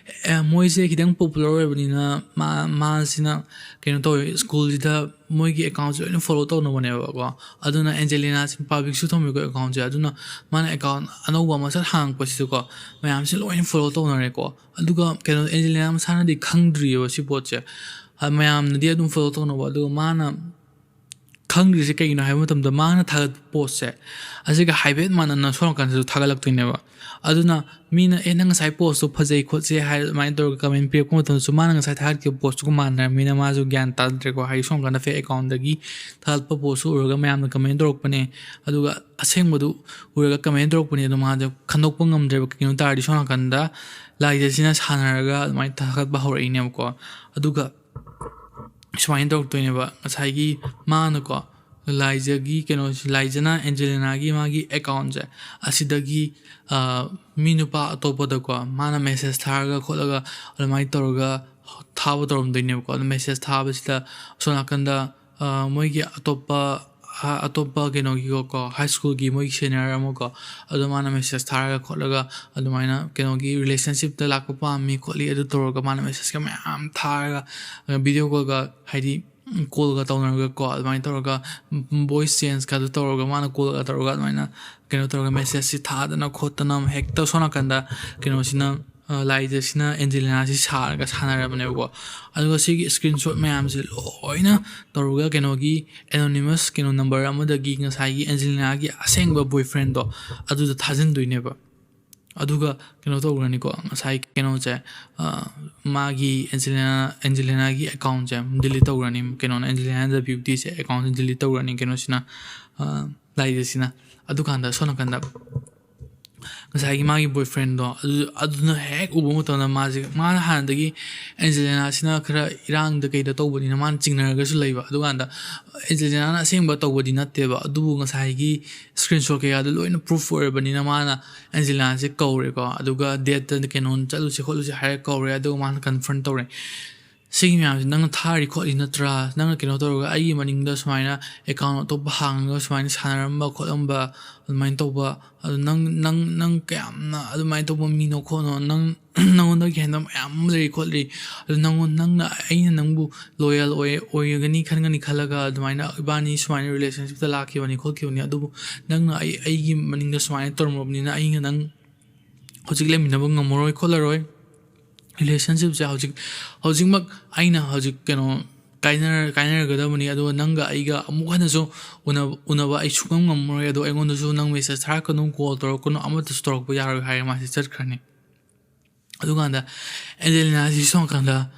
ꯑ, ꯃꯣꯏꯁꯦ ꯈꯤꯇꯪ popular ꯑꯣꯏꯕꯅꯤꯅ ꯃꯥ-, ꯃꯥꯁꯤꯅ ꯀꯩꯅꯣ ꯇꯧꯋꯦ, school-ꯁꯤꯗ ꯃꯣꯏꯒꯤ account-ꯁꯦ ꯂꯣꯏꯅ follow ꯇꯧꯅꯕꯅꯦꯕꯀꯣ꯫ ꯑꯗꯨꯅ Angelina-ꯁꯦ public-ꯁꯨ ꯊꯝꯃꯦꯀꯣ account-ꯁꯦ꯫ ꯑꯗꯨꯅ ꯃꯥꯅ account ꯑꯅꯧꯕ ꯑꯃ ꯁꯠ ꯍꯥꯡꯉꯛꯄꯁꯤꯗꯀꯣ, ꯃꯌꯥꯝꯁꯦ ꯂꯣꯏꯅ follow ꯇꯧꯅꯔꯦꯀꯣ꯫ ꯑꯗꯨꯒ ꯀꯩꯅꯣ, Angelina ꯃꯁꯥꯅꯗꯤ ꯈꯪꯗ꯭ꯔꯤꯑꯕ ꯁꯤ ꯄꯣꯠꯁꯦ꯫ ꯑ, ꯃꯌꯥꯝꯅꯗꯤ ꯑꯗꯨꯝ follow ꯇꯧꯅꯕ, ꯑꯗꯨꯒ ꯃꯥꯅ ꯈꯪꯗ꯭ꯔꯤꯁꯦ ꯀꯩꯒꯤꯅꯣ ꯍꯥꯏꯕ ꯃꯇꯝꯗ, ꯃꯥꯅ ꯊꯥꯒꯠꯄ post-ꯁꯦ ꯑꯁꯤꯒ ꯍꯥꯏꯐꯦꯠ ꯃꯥꯟꯅꯅ ꯁꯣꯝ ꯅꯥꯀꯟꯗꯁꯨ ꯊꯥꯒꯠꯂꯛꯇꯣꯏꯅꯦꯕ꯫ ꯑꯗꯨꯅ ꯃꯤꯅ, "ꯑꯦ, ꯅꯪ ꯉꯁꯥꯏ post-ꯇꯣ ꯐꯖꯩ ꯈꯣꯠꯁꯦ" ꯍꯥꯏꯔ ꯑꯗꯨꯃꯥꯏꯅ ꯇꯧꯔꯒ comment ꯄꯤꯔꯛꯄ ꯃꯇꯝꯗꯁꯨ, ꯃꯥꯅ ꯉꯁꯥꯏ ꯊꯥꯒꯠꯈꯤꯕ post-ꯇꯨꯒ ꯃꯥꯟꯅꯔꯕꯅꯤꯅ ꯃꯥꯁꯨ ꯒ꯭ꯌꯥꯟ ꯇꯥꯗ꯭ꯔꯦꯀꯣ꯫ ꯍꯥꯏꯗꯤ ꯁꯣꯝ ꯅꯥꯀꯟꯗ fake account-ꯗꯒꯤ ꯊꯥꯒꯠꯄ post-ꯁꯨ ꯎꯔꯒ ꯃꯌꯥꯝꯅ comment ꯇꯧꯔꯛꯄꯅꯦ, ꯑꯗꯨꯒ ꯑꯁꯦꯡꯕꯗꯨ ꯎꯔꯒ comment ꯇꯧꯔꯛꯄꯅꯦ꯫ ꯑꯗꯣ ꯃꯥꯁꯦ ꯈꯟꯗꯣꯛꯄ ꯉꯝꯗ꯭ꯔꯦꯕ, ꯀꯩꯒꯤꯅꯣ ꯇꯥꯔꯗꯤ ꯁꯣꯝ ꯅꯥꯀꯟꯗ ꯂꯥꯏꯖꯁꯤꯅ ꯁꯥꯟꯅꯔꯒ ꯑꯗꯨꯃꯥꯏꯅ ꯊꯥꯒꯠꯄ ꯍꯧꯔꯛꯏꯅꯦꯕꯀꯣ꯫ ꯑꯗꯨꯒ ꯁꯨꯃꯥꯏꯅ ꯇꯧꯔꯛꯇꯣꯏꯅꯦꯕ, ꯉꯁꯥꯏꯒꯤ ꯃꯥꯅꯀꯣ, ꯂꯥꯏꯖꯒꯤ ꯀꯩꯅꯣꯁꯤ, ꯂꯥꯏꯖꯅ Angelina-ꯒꯤ ꯃꯥꯒꯤ account-ꯁꯦ ꯑꯁꯤꯗꯒꯤ, ꯑ, ꯃꯤ ꯅꯨꯄꯥ ꯑꯇꯣꯞꯄꯗꯀꯣ ꯃꯥꯅ message ꯊꯥꯔꯒ ꯈꯣꯠꯂꯒ ꯑꯗꯨꯃꯥꯏꯅ ꯇꯧꯔꯒ ꯊꯥꯕ ꯇꯧꯔꯝꯗꯣꯏꯅꯦꯕꯀꯣ꯫ ꯑꯗꯨ message ꯊꯥꯕꯁꯤꯗ ꯑꯁꯣꯝ ꯅꯥꯀꯟꯗ, ꯑ, ꯃꯣꯏꯒꯤ ꯑꯇꯣꯞꯄ, ꯑꯇꯣꯞꯄ ꯀꯩꯅꯣꯒꯤꯀꯣ, ꯍꯥꯏ ꯁ꯭ꯀꯨꯜꯒꯤ ꯃꯣꯏꯒꯤ ꯁꯦꯅꯤꯌꯔ ꯑꯃꯀꯣ, ꯑꯗꯣ ꯃꯥꯅ ꯃꯦꯁꯦꯖ ꯊꯥꯔꯒ ꯈꯣꯠꯂꯒ ꯑꯗꯨꯃꯥꯏꯅ ꯀꯩꯅꯣꯒꯤ ꯔꯤꯂꯦꯁꯟꯁꯤꯞꯇ ꯂꯥꯛꯄ ꯄꯥꯝꯃꯤ ꯈꯣꯠꯂꯤ ꯑꯗꯨ ꯇꯧꯔꯒ ꯃꯥꯅ ꯃꯦꯁꯦꯖꯀ ꯃꯌꯥꯝ ꯊꯥꯔꯒ, ꯚꯤꯗꯤꯑꯣ ꯀꯣꯜꯒ ꯍꯥꯏꯗꯤ ꯀꯣꯜꯒ ꯇꯧꯅꯔꯒꯀꯣ, ꯑꯗꯨꯃꯥꯏꯅ ꯇꯧꯔꯒ ꯚꯣꯏꯁ ꯆꯦꯟꯖꯀ ꯑꯗꯨ ꯇꯧꯔꯒ ꯃꯥꯅ ꯀꯣꯜꯒ ꯇꯧꯔꯒ ꯑꯗꯨꯃꯥꯏꯅ ꯀꯩꯅꯣ ꯇꯧꯔꯒ ꯃꯦꯁꯦꯖꯁꯤ ꯊꯥꯗꯅ ꯈꯣꯠꯇꯅ ꯍꯦꯛꯇ ꯁꯣꯝ ꯅꯥꯀꯟꯗ ꯀꯩꯅꯣꯁꯤꯅ, ꯂꯥꯏꯖꯁꯤꯅ ꯑꯦꯟꯖꯦꯂꯤꯅꯥꯁꯤ ꯁꯥꯔꯒ ꯁꯥꯟꯅꯔꯕꯅꯦꯕꯀꯣ꯫ ꯑꯗꯨꯒ ꯁꯤꯒꯤ ꯁ꯭ꯀ꯭ꯔꯤꯟ ꯁꯣꯠ ꯃꯌꯥꯝꯁꯦ ꯂꯣꯏꯅ ꯇꯧꯔꯒ ꯀꯩꯅꯣꯒꯤ ꯑꯦꯅꯣꯅꯤꯃꯁ ꯀꯩꯅꯣ ꯅꯝꯕꯔ ꯑꯃꯗꯒꯤ ꯉꯁꯥꯏꯒꯤ ꯑꯦꯟꯖꯦꯂꯤꯅꯥꯒꯤ ꯑꯁꯦꯡꯕ ꯕꯣꯏꯐ꯭ꯔꯦꯟꯗꯣ ꯑꯗꯨꯗ ꯊꯥꯖꯤꯟꯗꯣꯏꯅꯦꯕ꯫ ꯑꯗꯨꯒ ꯀꯩꯅꯣ ꯇꯧꯈ꯭ꯔꯅꯤꯀꯣ, ꯉꯁꯥꯏ ꯀꯩꯅꯣꯁꯦ, ꯃꯥꯒꯤ ꯑꯦꯟꯖꯦꯂꯤꯅꯥ ꯑꯦꯟꯖꯦꯂꯤꯅꯥꯒꯤ ꯑꯦꯀꯥꯎꯟꯁꯦ ꯗꯤꯂꯤꯠ ꯇꯧꯈ꯭ꯔꯅꯤ꯫ ꯀꯩꯅꯣꯅ, ꯑꯦꯟꯖꯦꯂꯤꯅꯥ ꯗ ꯕ꯭ꯌꯨꯇꯤꯁꯦ ꯑꯦꯀꯥꯎꯟꯁꯦ ꯗꯤꯂꯤꯠ ꯇꯧꯈ꯭ꯔꯅꯤ ꯀꯩꯅꯣꯁꯤꯅ, ꯂꯥꯏꯖꯁꯤꯅ꯫ ꯑꯗꯨꯀꯥꯟꯗ ꯁꯣꯝ ꯅꯥꯀꯟꯗ ꯉꯁꯥꯏꯒꯤ ꯃꯥꯒꯤ ꯕꯣꯏꯐ꯭ꯔꯦꯟꯗꯣ ꯑꯗꯨ, ꯑꯗꯨꯅ ꯍꯦꯛ ꯎꯕ ꯃꯇꯝꯗ ꯃꯥꯁꯦ, ꯃꯥꯅ ꯍꯥꯟꯅꯗꯒꯤ ꯑꯦꯟꯖꯦꯂꯤꯅꯥꯁꯤꯅ ꯈꯔ ꯏꯔꯥꯡꯗ ꯀꯩꯗ ꯇꯧꯕꯅꯤꯅ ꯃꯥꯅ ꯆꯤꯡꯅꯔꯒꯁꯨ ꯂꯩꯕ꯫ ꯑꯗꯨꯀꯥꯟꯗ ꯑꯦꯟꯖꯦꯂꯤꯅꯥꯅ ꯑꯁꯦꯡꯕ ꯇꯧꯕꯗꯤ ꯅꯠꯇꯦꯕ, ꯑꯗꯨꯕꯨ ꯉꯁꯥꯏꯒꯤ ꯁ꯭ꯀ꯭ꯔꯤꯟ ꯁꯣꯠ ꯀꯩꯀꯥꯗꯣ ꯂꯣꯏꯅ ꯄ꯭ꯔꯨꯐ ꯑꯣꯏꯔꯕꯅꯤꯅ ꯃꯥꯅ ꯑꯦꯟꯖꯦꯂꯤꯅꯥꯁꯦ ꯀꯧꯔꯦꯀꯣ꯫ ꯑꯗꯨꯒ ꯗꯦꯠꯇ ꯀꯩꯅꯣ ꯆꯠꯂꯨꯁꯦ ꯈꯣꯠꯂꯨꯁꯦ ꯍꯥꯏꯔꯒ ꯀꯧꯔꯦ꯫ ꯑꯗꯨꯒ ꯃꯥꯅ ꯀꯟꯐ꯭ꯔꯟ ꯇꯧꯔꯦ꯫ "ꯁꯤꯒꯤ ꯃꯌꯥꯝꯁꯦ ꯅꯪꯅ ꯊꯥꯔꯤ ꯈꯣꯠꯂꯤ ꯅꯠꯇ꯭ꯔꯥ? ꯅꯪꯅ ꯀꯩꯅꯣ ꯇꯧꯔꯒ ꯑꯩꯒꯤ ꯃꯅꯤꯡꯗ ꯁꯨꯃꯥꯏꯅ ꯑꯦꯀꯥꯎꯟ ꯑꯇꯣꯞꯄ ꯍꯥꯡꯉꯒ ꯁꯨꯃꯥꯏꯅ ꯁꯥꯟꯅꯔꯝꯕ ꯈꯣꯠꯂꯝꯕ ꯑꯗꯨꯃꯥꯏꯅ ꯇꯧꯕ, ꯑꯗꯨ ꯅꯪ, ꯅꯪ, ꯅꯪ ꯀꯌꯥꯝꯅ ꯑꯗꯨꯃꯥꯏꯅ ꯇꯧꯕ ꯃꯤꯅꯣ ꯈꯣꯠꯅꯣ, ꯅꯪ, ꯅꯪꯉꯣꯟꯗꯒꯤ ꯍꯦꯟꯕ ꯃꯌꯥꯝ ꯑꯃ ꯂꯩꯔꯤ ꯈꯣꯠꯂꯤ, ꯑꯗꯨ ꯅꯪꯉꯣꯟ-, ꯅꯪꯅ, ꯑꯩꯅ ꯅꯪꯕꯨ ꯂꯣꯌꯦꯜ ꯑꯣꯏ-, ꯑꯣꯏꯒꯅꯤ ꯈꯟꯒꯅꯤ ꯈꯜꯂꯒ ꯑꯗꯨꯃꯥꯏꯅ ꯏꯕꯥꯅꯤ ꯁꯨꯃꯥꯏꯅ ꯔꯤꯂꯦꯁꯟꯁꯤꯞꯇ ꯂꯥꯛꯈꯤꯕꯅꯤ ꯈꯣꯠꯈꯤꯕꯅꯤ, ꯑꯗꯨꯕꯨ ꯅꯪꯅ ꯑꯩ, ꯑꯩꯒꯤ ꯃꯅꯤꯡꯗ ꯁꯨꯃꯥꯏꯅ ꯇꯧꯔꯝꯃꯕꯅꯤꯅ ꯑꯩꯒ ꯅꯪ ꯍꯧꯖꯤꯛ ꯂꯩꯃꯤꯟꯅꯕ ꯉꯝꯃꯔꯣꯏ ꯈꯣꯠꯂꯔꯣꯏ꯫ ꯔꯤꯂꯦꯁꯟꯁꯤꯞꯁꯦ ꯍꯧꯖꯤꯛ, ꯍꯧꯖꯤꯛꯃꯛ ꯑꯩꯅ ꯍꯧꯖꯤꯛ ꯀꯩꯅꯣ ꯀꯥꯏꯅꯔ-, ꯀꯥꯏꯅꯔꯒꯗꯕꯅꯤ, ꯑꯗꯨꯒ ꯅꯪꯒ ꯑꯩꯒ ꯑꯃꯨꯛ ꯍꯟꯅꯁꯨ ꯎꯅ-, ꯎꯅꯕ ꯑꯩ ꯁꯨꯡꯉꯝ ꯉꯝꯃꯔꯣꯏ, ꯑꯗꯣ ꯑꯩꯉꯣꯟꯗꯁꯨ ꯅꯪ ꯃꯦꯁꯦꯖ ꯊꯥꯔꯛꯀꯅꯨ, ꯀꯣꯜ ꯇꯧꯔꯛꯀꯅꯨ, ꯑꯃꯠꯇꯁꯨ ꯇꯧꯔꯛꯄ ꯌꯥꯔꯣꯏ" ꯍꯥꯏꯔꯒ ꯃꯥꯁꯦ ꯆꯠꯈ꯭ꯔꯅꯤ꯫ ꯑꯗꯨꯀꯥꯟꯗ ꯑꯦꯟꯖꯦꯂꯤꯅꯥꯁꯤ ꯁꯣꯝ ꯅꯥꯀꯟꯗ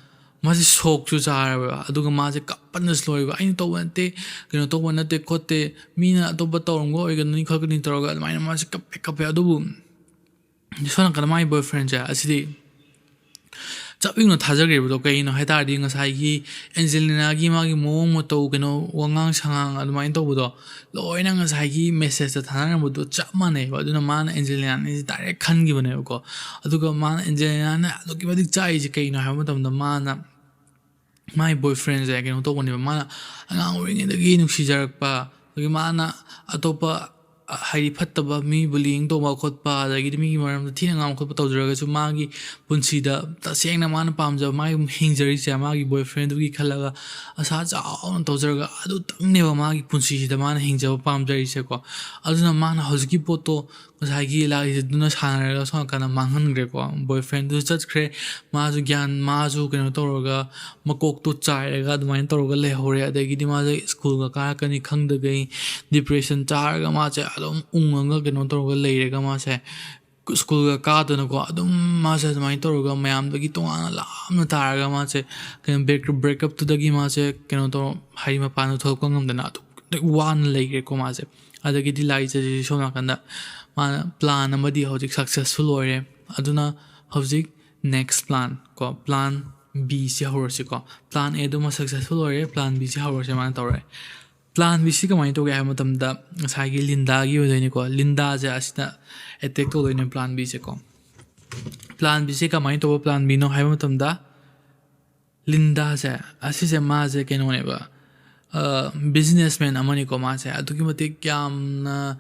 ꯃꯥꯁꯦ ꯁꯣꯛꯁꯨ ꯆꯥꯔꯕ, ꯑꯗꯨꯒ ꯃꯥꯁꯦ ꯀꯞꯄꯅꯁꯨ ꯂꯣꯏꯕ, "ꯑꯩꯅ ꯇꯧꯕ ꯅꯠꯇꯦ, ꯀꯩꯅꯣ ꯇꯧꯕ ꯅꯠꯇꯦ ꯈꯣꯠꯇꯦ, ꯃꯤꯅ ꯑꯇꯣꯞꯄ ꯇꯧꯔꯝꯕ ꯑꯣꯏꯒꯅꯤ ꯈꯣꯠꯀꯅꯤ" ꯇꯧꯔꯒ ꯑꯗꯨꯃꯥꯏꯅ ꯃꯥꯁꯦ ꯀꯞꯄꯦ ꯀꯞꯄꯦ꯫ ꯑꯗꯨꯕꯨ ꯁꯣꯝ ꯅꯥꯀꯟꯗ ꯃꯥꯒꯤ ꯕꯣꯏꯐ꯭ꯔꯦꯟꯁꯦ ꯑꯁꯤꯗꯤ ꯆꯞ ꯌꯨꯡꯅ ꯊꯥꯖꯈ꯭ꯔꯤꯕꯗꯣ ꯀꯩꯒꯤꯅꯣ ꯍꯥꯏ ꯇꯥꯔꯗꯤ, ꯉꯁꯥꯏꯒꯤ ꯑꯦꯟꯖꯦꯂꯤꯅꯥꯒꯤ ꯃꯥꯒꯤ ꯃꯑꯣꯡ ꯃꯇꯧ, ꯀꯩꯅꯣ, ꯋꯥꯉꯥꯡ ꯁꯉꯥꯡ ꯑꯗꯨꯃꯥꯏꯅ ꯇꯧꯕꯗꯣ ꯂꯣꯏꯅ ꯉꯁꯥꯏꯒꯤ ꯃꯦꯁꯦꯖꯇ ꯊꯥꯅꯔꯝꯕꯗꯣ ꯆꯞ ꯃꯥꯟꯅꯩꯕ꯫ ꯑꯗꯨꯅ ꯃꯥꯅ ꯑꯦꯟꯖꯦꯂꯤꯅꯥꯅꯤꯁꯦ ꯗꯥꯏꯔꯦꯛ ꯈꯟꯈꯤꯕꯅꯦꯕꯀꯣ꯫ ꯑꯗꯨꯒ ꯃꯥꯅ, ꯑꯦꯟꯖꯦꯂꯤꯅꯥꯅ ꯑꯗꯨꯛꯀꯤ ꯃꯇꯤꯛ ꯆꯥꯛꯏꯁꯦ ꯀꯩꯅꯣ ꯍꯥꯏꯕ ꯃꯇꯝꯗ, ꯃꯥꯅ ꯃꯥꯏ ꯕꯣꯏꯐ꯭ꯔꯦꯟꯁꯦ ꯀꯩꯅꯣ ꯇꯧꯕꯅꯦꯕ, ꯃꯥꯅ ꯑꯉꯥꯡ ꯑꯣꯏꯔꯤꯉꯩꯗꯒꯤ ꯅꯨꯡꯁꯤꯖꯔꯛꯄ, ꯑꯗꯒꯤ ꯃꯥꯅ ꯑꯇꯣꯞꯄ, ꯑ, ꯍꯥꯏꯗꯤ ꯐꯠꯇꯕ, ꯃꯤ bullying ꯇꯧꯕ ꯈꯣꯠꯄ, ꯑꯗꯒꯤꯗꯤ ꯃꯤꯒꯤ ꯃꯔꯝꯗ ꯊꯤꯅ ꯉꯥꯡꯕ ꯈꯣꯠꯄ ꯇꯧꯖꯔꯒꯁꯨ, ꯃꯥꯒꯤ ꯄꯨꯟꯁꯤꯗ ꯇꯁꯦꯡꯅ ꯃꯥꯅ ꯄꯥꯝꯖꯕ, ꯃꯥꯒꯤ ꯍꯤꯡꯖꯔꯤꯁꯦ, ꯃꯥꯒꯤ boyfriendꯗꯨꯒꯤ ꯈꯜꯂꯒ ꯑꯁꯥ ꯆꯥꯎꯅ ꯇꯧꯖꯔꯒ ꯑꯗꯨꯇꯪꯅꯦꯕ ꯃꯥꯒꯤ ꯄꯨꯟꯁꯤꯁꯤꯗ ꯃꯥꯅ ꯍꯤꯡꯖꯕ ꯄꯥꯝꯖꯔꯤꯁꯦꯀꯣ꯫ ꯑꯗꯨꯅ ꯃꯥꯅ ꯍꯧꯖꯤꯛꯀꯤ ꯄꯣꯠꯇꯣ ꯉꯁꯥꯏꯒꯤ ꯂꯥꯏꯁꯤꯗꯨꯅ ꯁꯥꯟꯅꯔꯒ ꯁꯣꯝ ꯅꯥꯀꯟꯗ ꯃꯥꯡꯍꯟꯈ꯭ꯔꯦꯀꯣ꯫ Boyfriendꯗꯨꯁꯨ ꯆꯠꯈ꯭ꯔꯦ, ꯃꯥꯁꯨ ꯒ꯭ꯌꯥꯟ, ꯃꯥꯁꯨ ꯀꯩꯅꯣ ꯇꯧꯔꯒ ꯃꯀꯣꯛꯇꯣ ꯆꯥꯏꯔꯒ ꯑꯗꯨꯃꯥꯏꯅ ꯇꯧꯔꯒ ꯂꯩꯍꯧꯔꯦ꯫ ꯑꯗꯒꯤꯗꯤ ꯃꯥꯁꯦ ꯁ꯭ꯀꯨꯜꯒ ꯀꯥꯔꯛꯀꯅꯤ ꯈꯪꯗꯈꯩ depression ꯆꯥꯔꯒ ꯃꯥꯁꯦ ꯑꯗꯨꯝ ꯎꯪꯉꯒ ꯀꯩꯅꯣ ꯇꯧꯔꯒ ꯂꯩꯔꯒ ꯃꯥꯁꯦ ꯁ꯭ꯀꯨꯜꯒ ꯀꯥꯗꯅꯀꯣ, ꯑꯗꯨꯝ ꯃꯥꯁꯦ ꯑꯗꯨꯃꯥꯏꯅ ꯇꯧꯔꯒ ꯃꯌꯥꯝꯗꯒꯤ ꯇꯣꯉꯥꯟꯅ ꯂꯥꯞꯅ ꯇꯥꯔꯒ ꯃꯥꯁꯦ ꯀꯩꯅꯣ break-, breakupꯇꯨꯗꯒꯤ ꯃꯥꯁꯦ ꯀꯩꯅꯣ ꯇꯧꯔ, ꯍꯥꯏꯗꯤ ꯃꯄꯥꯟꯗ ꯊꯣꯛꯂꯛꯄ ꯉꯝꯗꯅ ꯑꯗꯨꯛ ꯋꯥꯅ ꯂꯩꯈ꯭ꯔꯦꯀꯣ ꯃꯥꯁꯦ꯫ ꯑꯗꯒꯤꯗꯤ ꯂꯥꯏꯖꯁꯤ ꯁꯣꯝ ꯅꯥꯀꯟꯗ ꯃꯥꯅ plan ꯑꯃꯗꯤ ꯍꯧꯖꯤꯛ successful ꯑꯣꯏꯔꯦ꯫ ꯑꯗꯨꯅ ꯍꯧꯖꯤꯛ next plan ꯀꯣ, plan B ꯁꯤ ꯍꯧꯔꯁꯤꯀꯣ꯫ Plan Aꯗꯨꯃ successful ꯑꯣꯏꯔꯦ, plan B ꯁꯤ ꯍꯧꯔꯁꯦ ꯃꯥꯅ ꯇꯧꯔꯦ꯫ Plan B ꯁꯤ ꯀꯃꯥꯏꯅ ꯇꯧꯒꯦ ꯍꯥꯏꯕ ꯃꯇꯝꯗ, ꯉꯁꯥꯏꯒꯤ ꯂꯤꯟꯗꯥꯒꯤ ꯑꯣꯏꯗꯣꯏꯅꯤꯀꯣ꯫ ꯂꯤꯟꯗꯥꯁꯦ ꯑꯁꯤꯅ attack ꯇꯧꯗꯣꯏꯅꯦ plan Bꯁꯦꯀꯣ꯫ Plan Bꯁꯦ ꯀꯃꯥꯏꯅ ꯇꯧꯕ plan Bꯅꯣ ꯍꯥꯏꯕ ꯃꯇꯝꯗ, ꯂꯤꯟꯗꯥꯁꯦ ꯑꯁꯤꯁꯦ ꯃꯥꯁꯦ ꯀꯩꯅꯣꯅꯦꯕ, ꯑ, businessman ꯑꯃꯅꯤꯀꯣ꯫ ꯃꯥꯁꯦ ꯑꯗꯨꯛꯀꯤ ꯃꯇꯤꯛ ꯌꯥꯝꯅ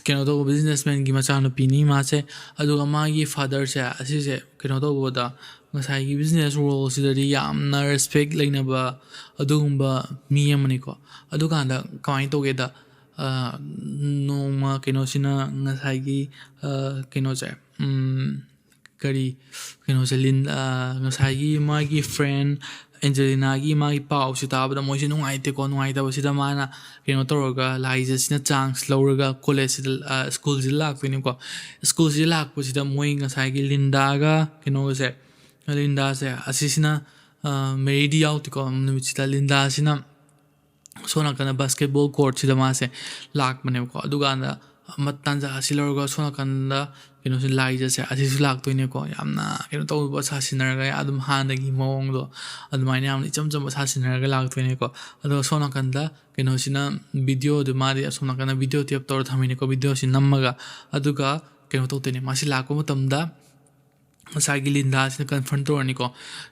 ꯀꯩꯅꯣ ꯇꯧꯕ businessmanꯒꯤ ꯃꯆꯥꯅꯨꯄꯤꯅꯤ ꯃꯥꯁꯦ꯫ ꯑꯗꯨꯒ ꯃꯥꯒꯤ fatherꯁꯦ ꯑꯁꯤꯁꯦ ꯀꯩꯅꯣ ꯇꯧꯕꯗ, ꯉꯁꯥꯏꯒꯤ business worldꯁꯤꯗꯗꯤ ꯌꯥꯝꯅ respect ꯂꯩꯅꯕ ꯑꯗꯨꯒꯨꯝꯕ ꯃꯤ ꯑꯃꯅꯤꯀꯣ꯫ ꯑꯗꯨꯀꯥꯟꯗ ꯀꯃꯥꯏꯅ ꯇꯧꯒꯦꯗ, ꯑ, ꯅꯣꯡꯃ ꯀꯩꯅꯣꯁꯤꯅ ꯉꯁꯥꯏꯒꯤ, ꯑ, ꯀꯩꯅꯣꯁꯦ, ꯎꯝ, ꯀꯔꯤ, ꯀꯩꯅꯣꯁꯦ, ꯂꯤꯟ-, ꯑ, ꯉꯁꯥꯏꯒꯤ ꯃꯥꯒꯤ friend ꯑꯦꯟꯖꯦꯂꯤꯅꯥꯒꯤ ꯃꯥꯒꯤ ꯄꯥꯎꯁꯤ ꯇꯥꯕꯗ ꯃꯣꯏꯁꯦ ꯅꯨꯡꯉꯥꯏꯇꯦꯀꯣ꯫ ꯅꯨꯡꯉꯥꯏꯇꯕꯁꯤꯗ ꯃꯥꯅ ꯀꯩꯅꯣ ꯇꯧꯔꯒ, ꯂꯥꯏꯖꯁꯤꯅ chance ꯂꯧꯔꯒ ꯀꯣꯂꯦꯖꯁꯤꯗ, ꯑ, ꯁ꯭ꯀꯨꯜꯁꯤꯗ ꯂꯥꯛꯇꯣꯏꯅꯤꯀꯣ꯫ ꯁ꯭ꯀꯨꯜꯁꯤꯗ ꯂꯥꯛꯄꯁꯤꯗ ꯃꯣꯏ ꯉꯁꯥꯏꯒꯤ ꯂꯤꯟꯗꯥꯒ ꯀꯩꯅꯣꯒꯁꯦ, ꯂꯤꯟꯗꯥꯁꯦ ꯑꯁꯤꯁꯤꯅ, ꯑ, ꯃꯦꯔꯤꯗꯤ ꯌꯥꯎꯗꯦꯀꯣ꯫ ꯅꯨꯃꯤꯠꯁꯤꯗ ꯂꯤꯟꯗꯥꯁꯤꯅ ꯁꯣꯝ ꯅꯥꯀꯟꯗ basketball courtꯁꯤꯗ ꯃꯥꯁꯦ ꯂꯥꯛꯄꯅꯦꯕꯀꯣ꯫ ꯑꯗꯨꯀꯥꯟꯗ ꯑꯃ ꯇꯥꯟꯖꯥ ꯑꯁꯤ ꯂꯧꯔꯒ ꯁꯣꯝ ꯅꯥꯀꯟꯗ ꯀꯩꯅꯣꯁꯦ, ꯂꯥꯏꯖꯁꯦ ꯑꯁꯤꯁꯨ ꯂꯥꯛꯇꯣꯏꯅꯦꯀꯣ꯫ ꯌꯥꯝꯅ ꯀꯩꯅꯣ ꯇꯧꯕ ꯁꯥꯁꯤꯟꯅꯔꯒ ꯑꯗꯨꯝ ꯍꯥꯟꯅꯒꯤ ꯃꯑꯣꯡꯗꯣ ꯑꯗꯨꯃꯥꯏꯅ ꯌꯥꯝꯅ ꯏꯆꯝ ꯆꯝꯕ ꯁꯥꯁꯤꯟꯅꯔꯒ ꯂꯥꯛꯇꯣꯏꯅꯦꯀꯣ꯫ ꯑꯗꯨꯒ ꯁꯣꯝ ꯅꯥꯀꯟꯗ ꯀꯩꯅꯣꯁꯤꯅ videoꯗꯨ ꯃꯥꯗꯤ ꯑꯁꯣꯝ ꯅꯥꯀꯟꯗ video tape ꯇꯧꯔ ꯊꯝꯃꯤꯅꯦꯀꯣ꯫ Videoꯁꯤ ꯅꯝꯃꯒ ꯑꯗꯨꯒ ꯀꯩꯅꯣ ꯇꯧꯗꯣꯏꯅꯦ꯫ ꯃꯥꯁꯤ ꯂꯥꯛꯄ ꯃꯇꯝꯗ ꯉꯁꯥꯏꯒꯤ ꯂꯤꯟꯗꯥꯁꯤꯅ ꯀꯟꯐ꯭ꯔꯟ ꯇꯧꯔꯅꯤꯀꯣ꯫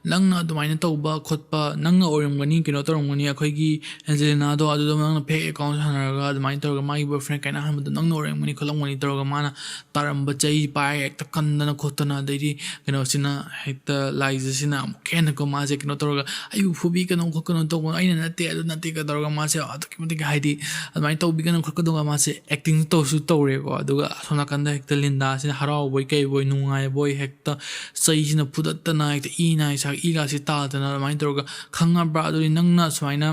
"ꯅꯪꯅ ꯑꯗꯨꯃꯥꯏꯅ ꯇꯧꯕ ꯈꯣꯠꯄ, ꯅꯪꯅ ꯑꯣꯏꯔꯝꯒꯅꯤ, ꯀꯩꯅꯣ ꯇꯧꯔꯝꯒꯅꯤ, ꯑꯩꯈꯣꯏꯒꯤ ꯑꯦꯟꯖꯦꯂꯤꯅꯥꯗꯣ ꯑꯗꯨꯗ ꯅꯪꯅ ꯐꯦꯛ ꯑꯦꯀꯥꯎꯟ ꯁꯥꯟꯅꯔꯒ ꯑꯗꯨꯃꯥꯏꯅ ꯇꯧꯔꯒ ꯃꯥꯒꯤ ꯕꯣꯏꯐ꯭ꯔꯦꯟ ꯀꯥꯏꯅꯍꯟꯕꯗꯣ ꯅꯪꯅ ꯑꯣꯏꯔꯝꯒꯅꯤ ꯈꯣꯠꯂꯝꯒꯅꯤ" ꯇꯧꯔꯒ ꯃꯥꯅ ꯇꯥꯔꯝꯕ ꯆꯩ ꯄꯥꯏ ꯍꯦꯛꯇ ꯀꯟꯗꯅ ꯈꯣꯠꯇꯅ, ꯑꯗꯩꯗꯤ ꯀꯩꯅꯣꯁꯤꯅ ꯍꯦꯛꯇ, ꯂꯥꯏꯖꯁꯤꯅ ꯑꯃꯨꯛꯀ ꯍꯦꯟꯅꯀꯣ ꯃꯥꯁꯦ ꯀꯩꯅꯣ ꯇꯧꯔꯒ, "ꯑꯩꯕꯨ ꯐꯨꯕꯤꯒꯅꯨ ꯈꯣꯠꯀꯅꯨ ꯇꯧꯒꯅꯨ, ꯑꯩꯅ ꯅꯠꯇꯦ, ꯑꯗꯨ ꯅꯠꯇꯦꯒ" ꯇꯧꯔꯒ ꯃꯥꯁꯦ ꯑꯗꯨꯛꯀꯤ ꯃꯇꯤꯛ, ꯍꯥꯏꯗꯤ, ꯑꯗꯨꯃꯥꯏꯅ ꯇꯧꯕꯤꯒꯅꯨ ꯈꯣꯠꯀꯅꯨꯒ ꯃꯥꯁꯦ ꯑꯦꯛꯇꯤꯡ ꯇꯧꯁꯨ ꯇꯧꯔꯦꯀꯣ꯫ ꯑꯗꯨꯒ ꯑꯁꯣꯝ ꯅꯥꯀꯟꯗ ꯍꯦꯛꯇ ꯂꯤꯟꯗꯥꯁꯤꯅ ꯍꯔꯥꯎꯕꯣꯏ ꯀꯩꯕꯣꯏ ꯅꯨꯡꯉꯥꯏꯕꯣꯏ ꯍꯦꯛꯇ ꯆꯩꯁꯤꯅ ꯐꯨꯗꯠꯇꯅ ꯍꯦꯛꯇ ꯏ ꯅꯥꯏ ꯁꯥ-, ꯏꯒꯥꯁꯤ ꯇꯥꯗꯅ ꯑꯗꯨꯃꯥꯏꯅ ꯇꯧꯔꯒ, "ꯈꯪꯉꯕ꯭ꯔꯥ? ꯑꯗꯨꯗꯤ ꯅꯪꯅ ꯁꯨꯃꯥꯏꯅ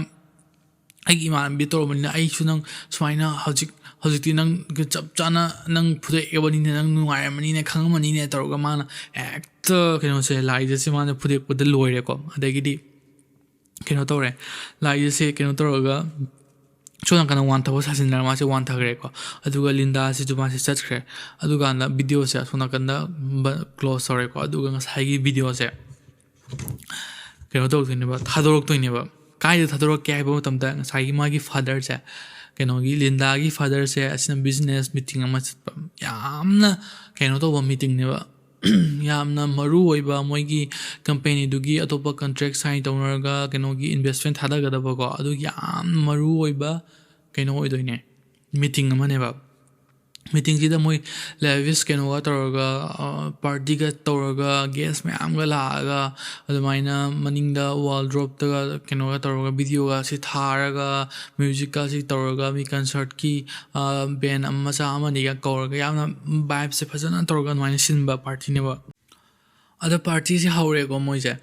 ꯑꯩꯒꯤ ꯏꯃꯥꯟꯅꯕꯤ ꯇꯧꯔꯕꯅꯤꯅ ꯑꯩꯁꯨ ꯅꯪ ꯁꯨꯃꯥꯏꯅ ꯍꯧꯖꯤꯛ, ꯍꯧꯖꯤꯛꯇꯤ ꯅꯪ ꯆꯞ ꯆꯥꯅ ꯅꯪ ꯐꯨꯗꯣꯛꯑꯕꯅꯤꯅ ꯅꯪ ꯅꯨꯡꯉꯥꯏꯔꯝꯃꯅꯤꯅꯦ, ꯈꯪꯉꯝꯃꯅꯤꯅꯦ" ꯇꯧꯔꯒ ꯃꯥꯅ ꯍꯦꯛꯇ ꯀꯩꯅꯣꯁꯦ, ꯂꯥꯏꯖꯁꯦ ꯃꯥꯅ ꯐꯨꯗꯦꯛꯄꯗ ꯂꯣꯏꯔꯦꯀꯣ꯫ ꯑꯗꯒꯤꯗꯤ ꯀꯩꯅꯣ ꯇꯧꯔꯦ, ꯂꯥꯏꯖꯁꯦ ꯀꯩꯅꯣ ꯇꯧꯔꯒ ꯁꯣꯝ ꯅꯥꯀꯟꯗ ꯋꯥꯟꯊꯕ ꯁꯥꯖꯤꯟꯅꯔꯒ ꯃꯥꯁꯦ ꯋꯥꯟꯊꯈ꯭ꯔꯦꯀꯣ꯫ ꯑꯗꯨꯒ ꯂꯤꯟꯗꯥꯁꯤꯁꯨ ꯃꯥꯁꯦ ꯆꯠꯈ꯭ꯔꯦ꯫ ꯑꯗꯨꯀꯥꯟꯗ ꯚꯤꯗꯤꯑꯣꯁꯦ ꯑꯁꯣꯝ ꯅꯥꯀꯟꯗ ꯕ-, ꯀ꯭ꯂꯣꯖ ꯇꯧꯔꯦꯀꯣ꯫ ꯑꯗꯨꯒ ꯉꯁꯥꯏꯒꯤ ꯚꯤꯗꯤꯑꯣꯁꯦ ꯀꯩꯅꯣ ꯇꯧꯗꯣꯏꯅꯦꯕ, ꯊꯥꯗꯣꯔꯛꯇꯣꯏꯅꯦꯕ꯫ ꯀꯥꯏꯗ ꯊꯥꯗꯣꯔꯛꯀꯦ ꯍꯥꯏꯕ ꯃꯇꯝꯗ, ꯉꯁꯥꯏꯒꯤ ꯃꯥꯒꯤ ꯐꯥꯗꯔꯁꯦ, ꯀꯩꯅꯣꯒꯤ ꯂꯤꯟꯗꯥꯒꯤ ꯐꯥꯗꯔꯁꯦ, ꯑꯁꯤꯅ ꯕꯤꯖꯤꯅꯦꯁ ꯃꯤꯇꯤꯡ ꯑꯃ ꯆꯠꯄ, ꯌꯥꯝꯅ ꯀꯩꯅꯣ ꯇꯧꯕ ꯃꯤꯇꯤꯡꯅꯦꯕ꯫ ꯌꯥꯝꯅ ꯃꯔꯨ ꯑꯣꯏꯕ, ꯃꯣꯏꯒꯤ ꯀꯝꯄꯦꯅꯤꯗꯨꯒꯤ ꯑꯇꯣꯞꯄ ꯀꯟꯇ꯭ꯔꯦꯛ ꯁꯥꯏꯟ ꯇꯧꯅꯔꯒ ꯀꯩꯅꯣꯒꯤ ꯏꯟꯚꯦꯁꯃꯦꯟ ꯊꯥꯗꯒꯗꯕꯀꯣ, ꯑꯗꯨꯒꯤ ꯌꯥꯝ ꯃꯔꯨ ꯑꯣꯏꯕ ꯀꯩꯅꯣ ꯑꯣꯏꯗꯣꯏꯅꯦ, ꯃꯤꯇꯤꯡ ꯑꯃꯅꯦꯕ꯫ ꯃꯤꯇꯤꯡꯁꯤꯗ ꯃꯣꯏ ꯂꯦꯕꯤꯁ ꯀꯩꯅꯣꯒ ꯇꯧꯔꯒ, ꯑ, ꯄꯥꯔꯇꯤꯒ ꯇꯧꯔꯒ, ꯒꯦꯁ ꯃꯌꯥꯝꯒ ꯂꯥꯛꯑꯒ, ꯑꯗꯨꯃꯥꯏꯅ ꯃꯅꯤꯡꯗ ꯋꯥꯜꯗ꯭ꯔꯣꯞꯇꯒ ꯀꯩꯅꯣꯒ ꯇꯧꯔꯒ, ꯚꯤꯗꯤꯑꯣꯒꯁꯤ ꯊꯥꯔꯒ, ꯃ꯭ꯌꯨꯖꯤꯛꯀꯁꯤ ꯇꯧꯔꯒ, ꯃꯤ ꯀꯟꯁꯔꯠꯀꯤ, ꯑ, ꯕꯦꯟ ꯑꯃ, ꯃꯆꯥ ꯑꯃꯅꯤꯒ ꯀꯧꯔꯒ, ꯌꯥꯝꯅ ꯚꯥꯏꯞꯁꯦ ꯐꯖꯅ ꯇꯧꯔꯒ ꯑꯗꯨꯃꯥꯏꯅ ꯁꯤꯟꯕ ꯄꯥꯔꯇꯤꯅꯦꯕ꯫ ꯑꯗꯣ ꯄꯥꯔꯇꯤꯁꯦ ꯍꯧꯔꯦꯀꯣ ꯃꯣꯏꯁꯦ꯫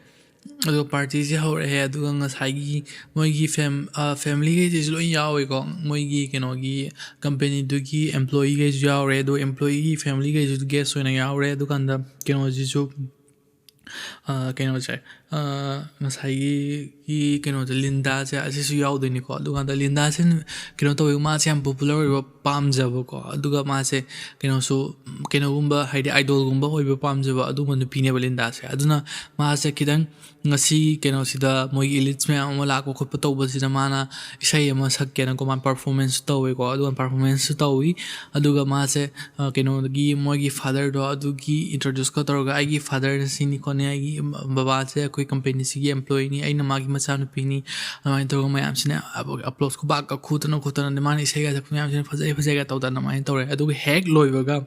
ꯑꯗꯣ ꯄꯥꯔꯇꯤꯁꯦ ꯍꯧꯔꯛꯑꯦ, ꯑꯗꯨꯒ ꯉꯁꯥꯏꯒꯤ ꯃꯣꯏꯒꯤ ꯐꯦꯝ-, ꯑ, ꯐꯦꯃꯤꯂꯤꯈꯩꯁꯤꯁꯨ ꯂꯣꯏ ꯌꯥꯎꯋꯦꯀꯣ꯫ ꯃꯣꯏꯒꯤ ꯀꯩꯅꯣꯒꯤ ꯀꯝꯄꯦꯅꯤꯗꯨꯒꯤ ꯑꯦꯝꯄ꯭ꯂꯣꯌꯤꯈꯩꯁꯨ ꯌꯥꯎꯔꯦ, ꯑꯗꯣ ꯑꯦꯝꯄ꯭ꯂꯣꯌꯤꯒꯤ ꯐꯦꯃꯤꯂꯤꯈꯩꯁꯨ ꯒꯦꯁ ꯑꯣꯏꯅ ꯌꯥꯎꯔꯦ꯫ ꯑꯗꯨꯀꯥꯟꯗ ꯀꯩꯅꯣꯁꯤꯁꯨ, ꯑ, ꯀꯩꯅꯣꯁꯦ, ꯑ, ꯉꯁꯥꯏꯒꯤ, ꯒꯤ ꯀꯩꯅꯣꯁꯦ, ꯂꯤꯟꯗꯥꯁꯦ, ꯑꯁꯤꯁꯨ ꯌꯥꯎꯗꯣꯏꯅꯤꯀꯣ꯫ ꯑꯗꯨꯀꯥꯟꯗ ꯂꯤꯟꯗꯥꯁꯦ ꯀꯩꯅꯣ ꯇꯧꯋꯤ, ꯃꯥꯁꯦ ꯌꯥꯝ popular ꯑꯣꯏꯕ ꯄꯥꯝꯖꯕꯀꯣ, ꯑꯗꯨꯒ ꯃꯥꯁꯦ ꯀꯩꯅꯣꯁꯨ, ꯀꯩꯅꯣꯒꯨꯝꯕ, ꯍꯥꯏꯗꯤ idolꯒꯨꯝꯕ ꯑꯣꯏꯕ ꯄꯥꯝꯖꯕ ꯑꯗꯨꯒꯨꯝꯕ ꯅꯨꯄꯤꯅꯦꯕ ꯂꯤꯟꯗꯥꯁꯦ꯫ ꯑꯗꯨꯅ ꯃꯥꯁꯦ ꯈꯤꯇꯪ ꯉꯁꯤ ꯀꯩꯅꯣꯁꯤꯗ, ꯃꯣꯏꯒꯤ elites ꯃꯌꯥꯝ ꯑꯃ ꯂꯥꯛꯄ ꯈꯣꯠꯄ ꯇꯧꯕꯁꯤꯗ, ꯃꯥꯅ ꯏꯁꯩ ꯑꯃ ꯁꯛꯀꯦꯅꯀꯣ, ꯃꯥꯅ performance ꯇꯧꯋꯦꯀꯣ꯫ ꯑꯗꯨꯒ performance ꯇꯧꯋꯤ, ꯑꯗꯨꯒ ꯃꯥꯁꯦ, ꯑ, ꯀꯩꯅꯣꯗꯒꯤ, ꯃꯣꯏꯒꯤ fatherꯗꯣ ꯑꯗꯨꯒꯤ introduceꯀ ꯇꯧꯔꯒ, "ꯑꯩꯒꯤ fatherꯅ ꯁꯤꯅꯤ ꯈꯣꯠꯅꯤ, ꯑꯩꯒꯤ ꯕꯕꯥꯁꯦ ꯑꯩꯈꯣꯏ companyꯁꯤꯒꯤ employeeꯅꯤ, ꯑꯩꯅ ꯃꯥꯒꯤ ꯃꯆꯥꯅꯨꯄꯤꯅꯤ", ꯑꯗꯨꯃꯥꯏꯅ ꯇꯧꯔꯒ ꯃꯌꯥꯝꯁꯤꯅ applause ꯈꯨꯕꯥꯛꯀ ꯈꯨꯗꯅ ꯈꯣꯠꯇꯅ, ꯑꯗꯩ ꯃꯥꯅ ꯏꯁꯩꯒ ꯁꯛꯄ ꯃꯌꯥꯝꯁꯤꯅ "ꯐꯖꯩ, ꯐꯖꯩꯒ" ꯇꯧꯗꯅ ꯑꯗꯨꯃꯥꯏꯅ ꯇꯧꯔꯦ꯫ ꯑꯗꯨꯒ ꯍꯦꯛ ꯂꯣꯏꯕꯒ,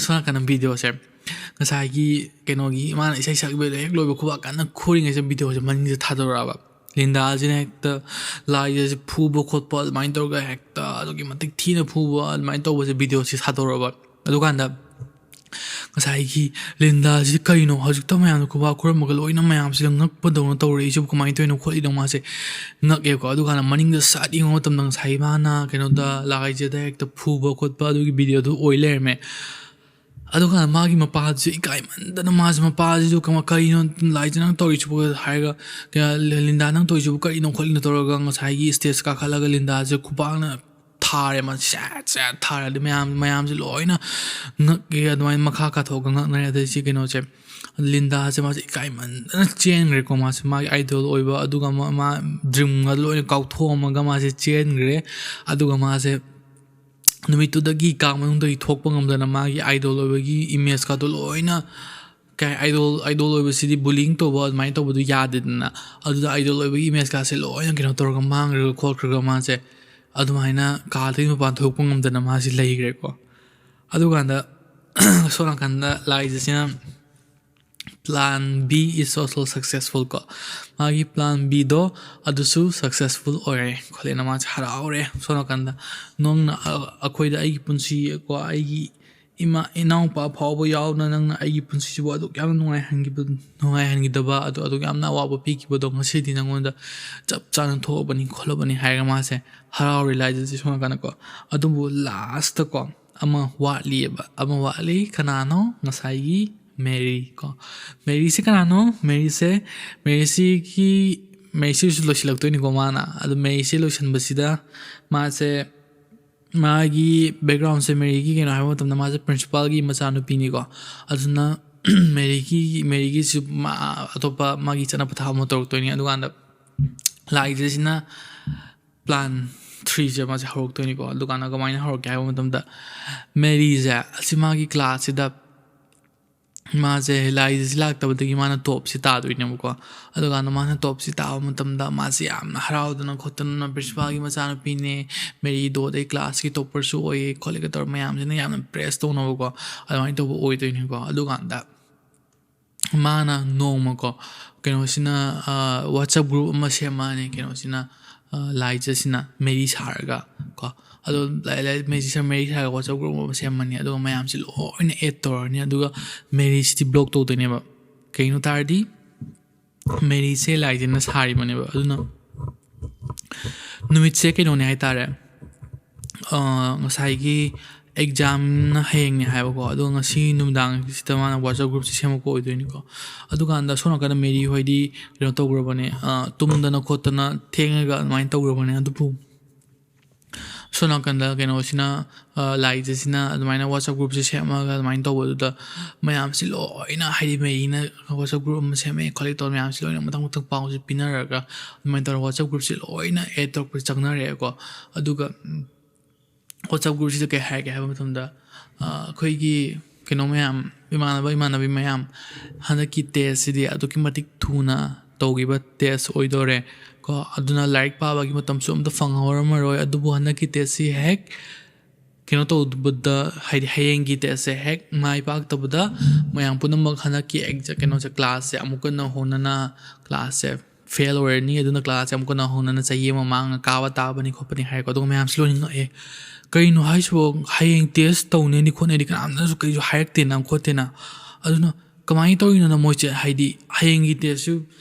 ꯁꯣꯝ ꯅꯥꯀꯟꯗ videoꯁꯦ, ꯉꯁꯥꯏꯒꯤ ꯀꯩꯅꯣꯒꯤ, ꯃꯥꯅ ꯏꯁꯩ ꯁꯛꯂꯤꯕꯗꯣ ꯍꯦꯛ ꯂꯣꯏꯕ, ꯈꯨꯕꯥꯛ ꯀꯟꯅ ꯈꯨꯔꯤꯉꯩꯁꯤꯗ videoꯁꯦ ꯃꯅꯤꯡꯗ ꯊꯥꯗꯣꯔꯛꯑꯕ꯫ ꯂꯤꯟꯗꯥꯁꯤꯅ ꯍꯦꯛꯇ ꯂꯥꯏꯁꯦ ꯐꯨꯕ ꯈꯣꯠꯄ ꯑꯗꯨꯃꯥꯏꯅ ꯇꯧꯔꯒ, ꯍꯦꯛꯇ ꯑꯗꯨꯛꯀꯤ ꯃꯇꯤꯛ ꯊꯤꯅ ꯐꯨꯕ ꯑꯗꯨꯃꯥꯏꯅ ꯇꯧꯕꯁꯦ videoꯁꯤ ꯊꯥꯗꯣꯔꯛꯑꯕ꯫ ꯑꯗꯨꯀꯥꯟꯗ ꯉꯁꯥꯏꯒꯤ ꯂꯤꯟꯗꯥꯁꯤ ꯀꯩꯅꯣ, ꯍꯧꯖꯤꯛꯇ ꯃꯌꯥꯝꯅ ꯈꯨꯕꯥꯛ ꯈꯨꯔꯝꯕꯒ ꯂꯣꯏꯅ ꯃꯌꯥꯝꯁꯤꯒ ꯉꯛꯄꯗꯧꯅ ꯇꯧꯔꯛꯏꯁꯤꯕꯨ ꯀꯃꯥꯏꯅ ꯇꯧꯔꯤꯅꯣ ꯈꯣꯠꯂꯤꯅꯣ, ꯃꯥꯁꯦ ꯉꯛꯑꯦꯀꯣ꯫ ꯑꯗꯨꯀꯥꯟꯗ ꯃꯅꯤꯡꯗ ꯁꯠ ꯌꯦꯡꯕ ꯃꯇꯝꯗ, ꯉꯁꯥꯏ ꯃꯥꯅ ꯀꯩꯅꯣꯗ, ꯂꯥꯏꯁꯤꯗ ꯍꯦꯛꯇ ꯐꯨꯕ ꯈꯣꯠꯄ ꯑꯗꯨꯒꯤ videoꯗꯨ ꯑꯣꯏ ꯂꯩꯔꯝꯃꯦ꯫ ꯑꯗꯨꯀꯥꯟꯗ ꯃꯥꯒꯤ ꯃꯄꯥꯗꯨꯁꯨ ꯏꯀꯥꯏꯃꯟꯗꯅ, ꯃꯥꯁꯦ, ꯃꯄꯥꯁꯤꯁꯨ, "ꯀꯃ-, ꯀꯔꯤꯅꯣ ꯂꯥꯏꯖ ꯅꯪ ꯇꯧꯔꯤꯁꯤꯕꯨ?" ꯍꯥꯏꯔꯒ, "ꯀꯌꯥ-, ꯂꯤꯟꯗꯥ ꯅꯪ ꯇꯧꯔꯤꯁꯤꯕꯨ ꯀꯔꯤꯅꯣ ꯈꯣꯠꯂꯤꯅꯣ?" ꯇꯧꯔꯒ ꯉꯁꯥꯏꯒꯤ stage ꯀꯥꯈꯠꯂꯒ ꯂꯤꯟꯗꯥꯁꯦ ꯈꯨꯕꯥꯛꯅ ꯊꯥꯔꯦ, ꯃꯥ ꯁꯦꯠ ꯁꯦꯠ ꯊꯥꯔꯦ꯫ ꯑꯗꯨ ꯃꯌꯥꯝ, ꯃꯌꯥꯝꯁꯦ ꯂꯣꯏꯅ ꯉꯛꯑꯦ꯫ ꯑꯗꯨꯃꯥꯏꯅ ꯃꯈꯥ ꯀꯥꯊꯣꯛꯑꯒ ꯉꯛꯅꯔꯦ꯫ ꯑꯗꯩ ꯁꯤ ꯀꯩꯅꯣꯁꯦ, ꯂꯤꯟꯗꯥꯁꯦ ꯃꯥꯁꯦ ꯏꯀꯥꯏꯃꯟꯗꯅ ꯆꯦꯟꯈ꯭ꯔꯦꯀꯣ꯫ ꯃꯥꯁꯦ ꯃꯥꯒꯤ idol ꯑꯣꯏꯕ, ꯑꯗꯨꯒ ꯃꯥ, ꯃꯥ dreamꯒ ꯂꯣꯏꯅ ꯀꯥꯎꯊꯣꯛꯑꯝꯃꯒ ꯃꯥꯁꯦ ꯆꯦꯟꯈ꯭ꯔꯦ꯫ ꯑꯗꯨꯒ ꯃꯥꯁꯦ ꯅꯨꯃꯤꯠꯇꯨꯗꯒꯤ ꯀꯥ ꯃꯅꯨꯡꯗꯒꯤ ꯊꯣꯛꯄ ꯉꯝꯗꯅ ꯃꯥꯒꯤ idol ꯑꯣꯏꯕꯒꯤ image ꯀꯥꯗꯣ ꯂꯣꯏꯅ, ꯀꯩ, idol, idol ꯑꯣꯏꯕꯁꯤꯗꯤ bullying ꯇꯧꯕ ꯑꯗꯨꯃꯥꯏꯅ ꯇꯧꯕꯗꯨ ꯌꯥꯗꯦꯗꯅ꯫ ꯑꯗꯨꯗ idol ꯑꯣꯏꯕꯒꯤ image ꯀꯥꯁꯦ ꯂꯣꯏꯅ ꯀꯩꯅꯣ ꯇꯧꯔꯒ ꯃꯥꯡꯈ꯭ꯔꯒ ꯈꯣꯠꯈ꯭ꯔꯒ ꯃꯥꯁꯦ ꯑꯗꯨꯃꯥꯏꯅ ꯀꯥꯗꯒꯤ ꯃꯄꯥꯟ ꯊꯣꯛꯄ ꯉꯝꯗꯅ ꯃꯥꯁꯦ ꯂꯩꯈ꯭ꯔꯦꯀꯣ꯫ ꯑꯗꯨꯀꯥꯟꯗ ꯁꯣꯝ ꯅꯥꯀꯟꯗ ꯂꯥꯏꯖꯁꯤꯅ plan B is also successful ꯀꯣ꯫ ꯃꯥꯒꯤ plan Bꯗꯣ ꯑꯗꯨꯁꯨ successful ꯑꯣꯏꯔꯦ ꯈꯣꯠꯂꯦꯅ ꯃꯥꯁꯦ ꯍꯔꯥꯎꯔꯦ꯫ ꯁꯣꯝ ꯅꯥꯀꯟꯗ, "ꯅꯪꯅ, ꯑ-, ꯑꯩꯈꯣꯏꯗ, ꯑꯩꯒꯤ ꯄꯨꯟꯁꯤ ꯀꯣ, ꯑꯩꯒꯤ ꯏꯃꯥ, ꯏꯅꯥꯎꯄꯥ ꯐꯥꯎꯕ ꯌꯥꯎꯅ ꯅꯪꯅ ꯑꯩꯒꯤ ꯄꯨꯟꯁꯤꯁꯤꯕꯨ ꯑꯗꯨꯛ ꯌꯥꯝꯅ ꯅꯨꯡꯉꯥꯏꯍꯟꯈꯤꯕ, ꯅꯨꯡꯉꯥꯏꯍꯟꯈꯤꯗꯕ, ꯑꯗꯨ, ꯑꯗꯨꯛ ꯌꯥꯝꯅ ꯑꯋꯥꯕ ꯄꯤꯈꯤꯕꯗꯣ ꯉꯁꯤꯗꯤ ꯅꯪꯉꯣꯟꯗ ꯆꯞ ꯆꯥꯅ ꯊꯣꯛꯑꯕꯅꯤ ꯈꯣꯠꯂꯕꯅꯤ" ꯍꯥꯏꯔꯒ ꯃꯥꯁꯦ ꯍꯔꯥꯎꯔꯦ ꯂꯥꯏꯖꯁꯦ ꯁꯣꯝ ꯅꯥꯀꯟꯗꯀꯣ꯫ ꯑꯗꯨꯕꯨ lastꯇꯀꯣ ꯑꯃ ꯋꯥꯠꯂꯤꯑꯕ, ꯑꯃ ꯋꯥꯠꯂꯤ꯫ ꯀꯅꯥꯅꯣ? ꯉꯁꯥꯏꯒꯤ ꯃꯦꯔꯤ ꯀꯣ꯫ ꯃꯦꯔꯤꯁꯦ ꯀꯅꯥꯅꯣ? ꯃꯦꯔꯤꯁꯦ, ꯃꯦꯔꯤꯁꯤꯒꯤ, ꯃꯦꯔꯤꯁꯤꯁꯨ ꯂꯣꯏꯁꯤꯜꯂꯛꯇꯣꯏꯅꯤꯀꯣ ꯃꯥꯅ꯫ ꯑꯗꯨ ꯃꯦꯔꯤꯁꯤ ꯂꯣꯏꯁꯤꯟꯕꯁꯤꯗ ꯃꯥꯁꯦ, ꯃꯥꯒꯤ ꯕꯦꯛꯒ꯭ꯔꯥꯎꯟꯁꯦ, ꯃꯦꯔꯤꯒꯤ ꯀꯩꯅꯣ ꯍꯥꯏꯕ ꯃꯇꯝꯗ ꯃꯥꯁꯦ ꯄ꯭ꯔꯤꯟꯁꯤꯄꯥꯜꯒꯤ ꯃꯆꯥꯅꯨꯄꯤꯅꯤꯀꯣ꯫ ꯑꯗꯨꯅ ꯃꯦꯔꯤꯒꯤ, ꯃꯦꯔꯤꯒꯤꯁꯨ ꯃꯥ ꯑꯇꯣꯞꯄ ꯃꯥꯒꯤ ꯆꯠꯅ ꯄꯊꯥꯞ ꯑꯃ ꯇꯧꯔꯛꯇꯣꯏꯅꯤ꯫ ꯑꯗꯨꯀꯥꯟꯗ ꯂꯥꯏꯖꯁꯤꯅ ꯄ꯭ꯂꯥꯟ ꯊ꯭ꯔꯤꯁꯦ ꯃꯥꯁꯦ ꯍꯧꯔꯛꯇꯣꯏꯅꯤꯀꯣ꯫ ꯑꯗꯨꯀꯥꯟꯗ ꯀꯃꯥꯏꯅ ꯍꯧꯔꯛꯀꯦ ꯍꯥꯏꯕ ꯃꯇꯝꯗ, ꯃꯦꯔꯤꯁꯦ ꯑꯁꯤ ꯃꯥꯒꯤ ꯀ꯭ꯂꯥꯁꯁꯤꯗ ꯃꯥꯁꯦ ꯂꯥꯏꯁꯦ ꯂꯥꯛꯇꯕꯗꯒꯤ ꯃꯥꯅ ꯇꯣꯞꯁꯤ ꯇꯥꯗꯣꯏꯅꯦꯕꯀꯣ꯫ ꯑꯗꯨꯀꯥꯟꯗ ꯃꯥꯅ ꯇꯣꯞꯁꯤ ꯇꯥꯕ ꯃꯇꯝꯗ ꯃꯥꯁꯦ ꯌꯥꯝꯅ ꯍꯔꯥꯎꯗꯅ ꯈꯣꯠꯇꯅ, ꯄ꯭ꯔꯤꯟꯁꯤꯄꯥꯜꯒꯤ ꯃꯆꯥꯅꯨꯄꯤꯅꯦ, ꯃꯦꯔꯤꯗꯣ ꯑꯗꯩ ꯀ꯭ꯂꯥꯁꯀꯤ ꯇꯣꯞꯄꯔꯁꯨ ꯑꯣꯏꯌꯦ ꯈꯣꯠꯂꯦꯒ ꯇꯧꯔ ꯃꯌꯥꯝꯁꯤꯅ ꯌꯥꯝꯅ ꯄ꯭ꯔꯦꯁ ꯇꯧꯅꯕꯀꯣ, ꯑꯗꯨꯃꯥꯏꯅ ꯇꯧꯕ ꯑꯣꯏꯗꯣꯏꯅꯤꯀꯣ꯫ ꯑꯗꯨꯀꯥꯟꯗ ꯃꯥꯅ ꯅꯣꯡꯃꯀꯣ, ꯀꯩꯅꯣꯁꯤꯅ, ꯋꯥꯆꯞ ꯒ꯭ꯔꯨꯞ ꯑꯃ ꯁꯦꯝꯃꯛꯑꯅꯤ, ꯀꯩꯅꯣꯁꯤꯅ, ꯂꯥꯏꯖꯁꯤꯅ ꯃꯦꯔꯤ ꯁꯥꯔꯒ ꯀꯣ꯫ ꯑꯗꯣ ꯂꯥꯏ-, ꯂꯥꯏ-, ꯃꯦꯔꯤ ꯁꯥꯔ-, ꯃꯦꯔꯤ ꯁꯥꯔꯒ ꯋꯥꯆꯞ ꯒ꯭ꯔꯨꯞ ꯑꯃ ꯁꯦꯝꯃꯅꯤ, ꯑꯗꯨꯒ ꯃꯌꯥꯝꯁꯤ ꯂꯣꯏꯅ ꯑꯦꯗ ꯇꯧꯔꯅꯤ, ꯑꯗꯨꯒ ꯃꯦꯔꯤꯁꯤꯗꯤ ꯕ꯭ꯂꯣꯛ ꯇꯧꯗꯣꯏꯅꯦꯕ꯫ ꯀꯩꯅꯣ ꯇꯥꯔꯗꯤ, ꯃꯦꯔꯤꯁꯦ ꯂꯥꯏꯖꯅ ꯁꯥꯔꯤꯕꯅꯦꯕ꯫ ꯑꯗꯨꯅ ꯅꯨꯃꯤꯠꯁꯦ ꯀꯩꯅꯣꯅꯦ ꯍꯥꯏꯇꯥꯔꯦ, ꯉꯁꯥꯏꯒꯤ ꯑꯦꯛꯖꯥꯝꯅ ꯍꯌꯦꯡꯅꯦ ꯍꯥꯏꯕꯀꯣ꯫ ꯑꯗꯣ ꯉꯁꯤ ꯅꯨꯃꯤꯗꯥꯡꯁꯤꯗ ꯃꯥꯅ ꯋꯥꯆꯞ ꯒ꯭ꯔꯨꯞꯁꯦ ꯁꯦꯝꯃꯛꯄ ꯑꯣꯏꯗꯣꯏꯅꯤꯀꯣ꯫ ꯑꯗꯨꯀꯥꯟꯗ ꯁꯣꯝ ꯅꯥꯀꯟꯗ ꯃꯦꯔꯤ ꯍꯣꯏꯗꯤ ꯀꯩꯅꯣ ꯇꯧꯈ꯭ꯔꯕꯅꯦ, ꯇꯨꯝꯗꯅ ꯈꯣꯠꯇꯅ ꯊꯦꯡꯉꯒ ꯑꯗꯨꯃꯥꯏꯅ ꯇꯧꯈ꯭ꯔꯕꯅꯦ꯫ ꯑꯗꯨꯕꯨ ꯁꯣꯝ ꯅꯥꯀꯟꯗ ꯀꯩꯅꯣꯁꯤꯅ, ꯂꯥꯏꯖꯁꯤꯅ ꯑꯗꯨꯃꯥꯏꯅ ꯋꯥꯆꯞ ꯒ꯭ꯔꯨꯞꯁꯦ ꯁꯦꯝꯃꯒ ꯑꯗꯨꯃꯥꯏꯅ ꯇꯧꯕꯗꯨꯗ ꯃꯌꯥꯝꯁꯤ ꯂꯣꯏꯅ, ꯍꯥꯏꯗꯤ ꯃꯦꯔꯤꯅ ꯋꯥꯆꯞ ꯒ꯭ꯔꯨꯞ ꯑꯃ ꯁꯦꯝꯃꯛꯑꯦ ꯈꯣꯠꯂꯦ ꯇꯧꯔ ꯃꯌꯥꯝꯁꯤ ꯂꯣꯏꯅ ꯃꯊꯪ ꯃꯊꯪ ꯄꯥꯎꯁꯦ ꯄꯤꯅꯔꯒ ꯑꯗꯨꯃꯥꯏꯅ ꯇꯧꯔꯒ ꯋꯥꯆꯞ ꯒ꯭ꯔꯨꯞꯁꯦ ꯂꯣꯏꯅ ꯑꯦꯗ ꯇꯧꯔꯛꯄꯁꯦ ꯆꯪꯅꯔꯛꯑꯦꯀꯣ꯫ ꯑꯗꯨꯒ ꯋꯥꯆꯞ ꯒ꯭ꯔꯨꯞꯁꯤꯗ ꯀꯩ ꯍꯥꯏꯔꯛꯀꯦ ꯍꯥꯏꯕ ꯃꯇꯝꯗ, ꯑꯩꯈꯣꯏꯒꯤ ꯀꯩꯅꯣ ꯃꯌꯥꯝ, ꯏꯃꯥꯟꯅꯕ ꯏꯃꯥꯟꯅꯕꯤ ꯃꯌꯥꯝ, ꯍꯟꯗꯛꯀꯤ ꯇꯦꯁꯁꯤꯗꯤ ꯑꯗꯨꯛꯀꯤ ꯃꯇꯤꯛ ꯊꯨꯅ ꯇꯧꯈꯤꯕ ꯇꯦꯁ ꯑꯣꯏꯗꯣꯔꯦ ꯀꯣ꯫ ꯑꯗꯨꯅ ꯂꯥꯏꯔꯤꯛ ꯄꯥꯕꯒꯤ ꯃꯇꯝꯁꯨ ꯑꯝꯇ ꯐꯪꯍꯧꯔꯝꯃꯔꯣꯏ꯫ ꯑꯗꯨꯕꯨ ꯍꯟꯗꯛꯀꯤ ꯇꯦꯁꯁꯤ ꯍꯦꯛ ꯀꯩꯅꯣ ꯇꯧꯕꯗ, ꯍꯥꯏꯗꯤ ꯍꯌꯦꯡꯒꯤ ꯇꯦꯁꯁꯦ ꯍꯦꯛ ꯃꯥꯏ ꯄꯥꯛꯇꯕꯗ ꯃꯌꯥꯝ ꯄꯨꯝꯅꯃꯛ ꯍꯟꯗꯛꯀꯤ ꯑꯦꯛꯖ-, ꯀꯩꯅꯣꯁꯦ, ꯀ꯭ꯂꯥꯁꯁꯦ ꯑꯃꯨꯛꯀ ꯅꯧꯍꯧꯅꯅ ꯀ꯭ꯂꯥꯁꯁꯦ ꯐꯦꯜ ꯑꯣꯏꯔꯅꯤ꯫ ꯑꯗꯨꯅ ꯀ꯭ꯂꯥꯁꯁꯦ ꯑꯃꯨꯛꯀ ꯅꯧꯍꯧꯅꯅ ꯆꯍꯤ ꯑꯃ ꯃꯥꯡꯉ ꯀꯥꯕ ꯇꯥꯕꯅꯤ ꯈꯣꯠꯄꯅꯤ ꯍꯥꯏꯔꯦꯀꯣ꯫ ꯑꯗꯨꯒ ꯃꯌꯥꯝꯁꯤ ꯂꯣꯏꯅ ꯉꯛꯑꯦ, "ꯀꯩꯅꯣ ꯍꯥꯏꯁꯤꯕꯣ? ꯍꯌꯦꯡ ꯇꯦꯁ ꯇꯧꯅꯦꯗꯤ ꯈꯣꯠꯅꯦꯗꯤ ꯀꯅꯥꯝꯇꯅꯁꯨ ꯀꯩꯁꯨ ꯍꯥꯏꯔꯛꯇꯦꯅ ꯈꯣꯠꯇꯦꯅ꯫ ꯑꯗꯨꯅ ꯀꯃꯥꯏꯅ ꯇꯧꯔꯤꯅꯣꯅ ꯃꯣꯏꯁꯦ, ꯍꯥꯏꯗꯤ ꯍꯌꯦꯡꯒꯤ ꯇꯦꯁꯁꯨ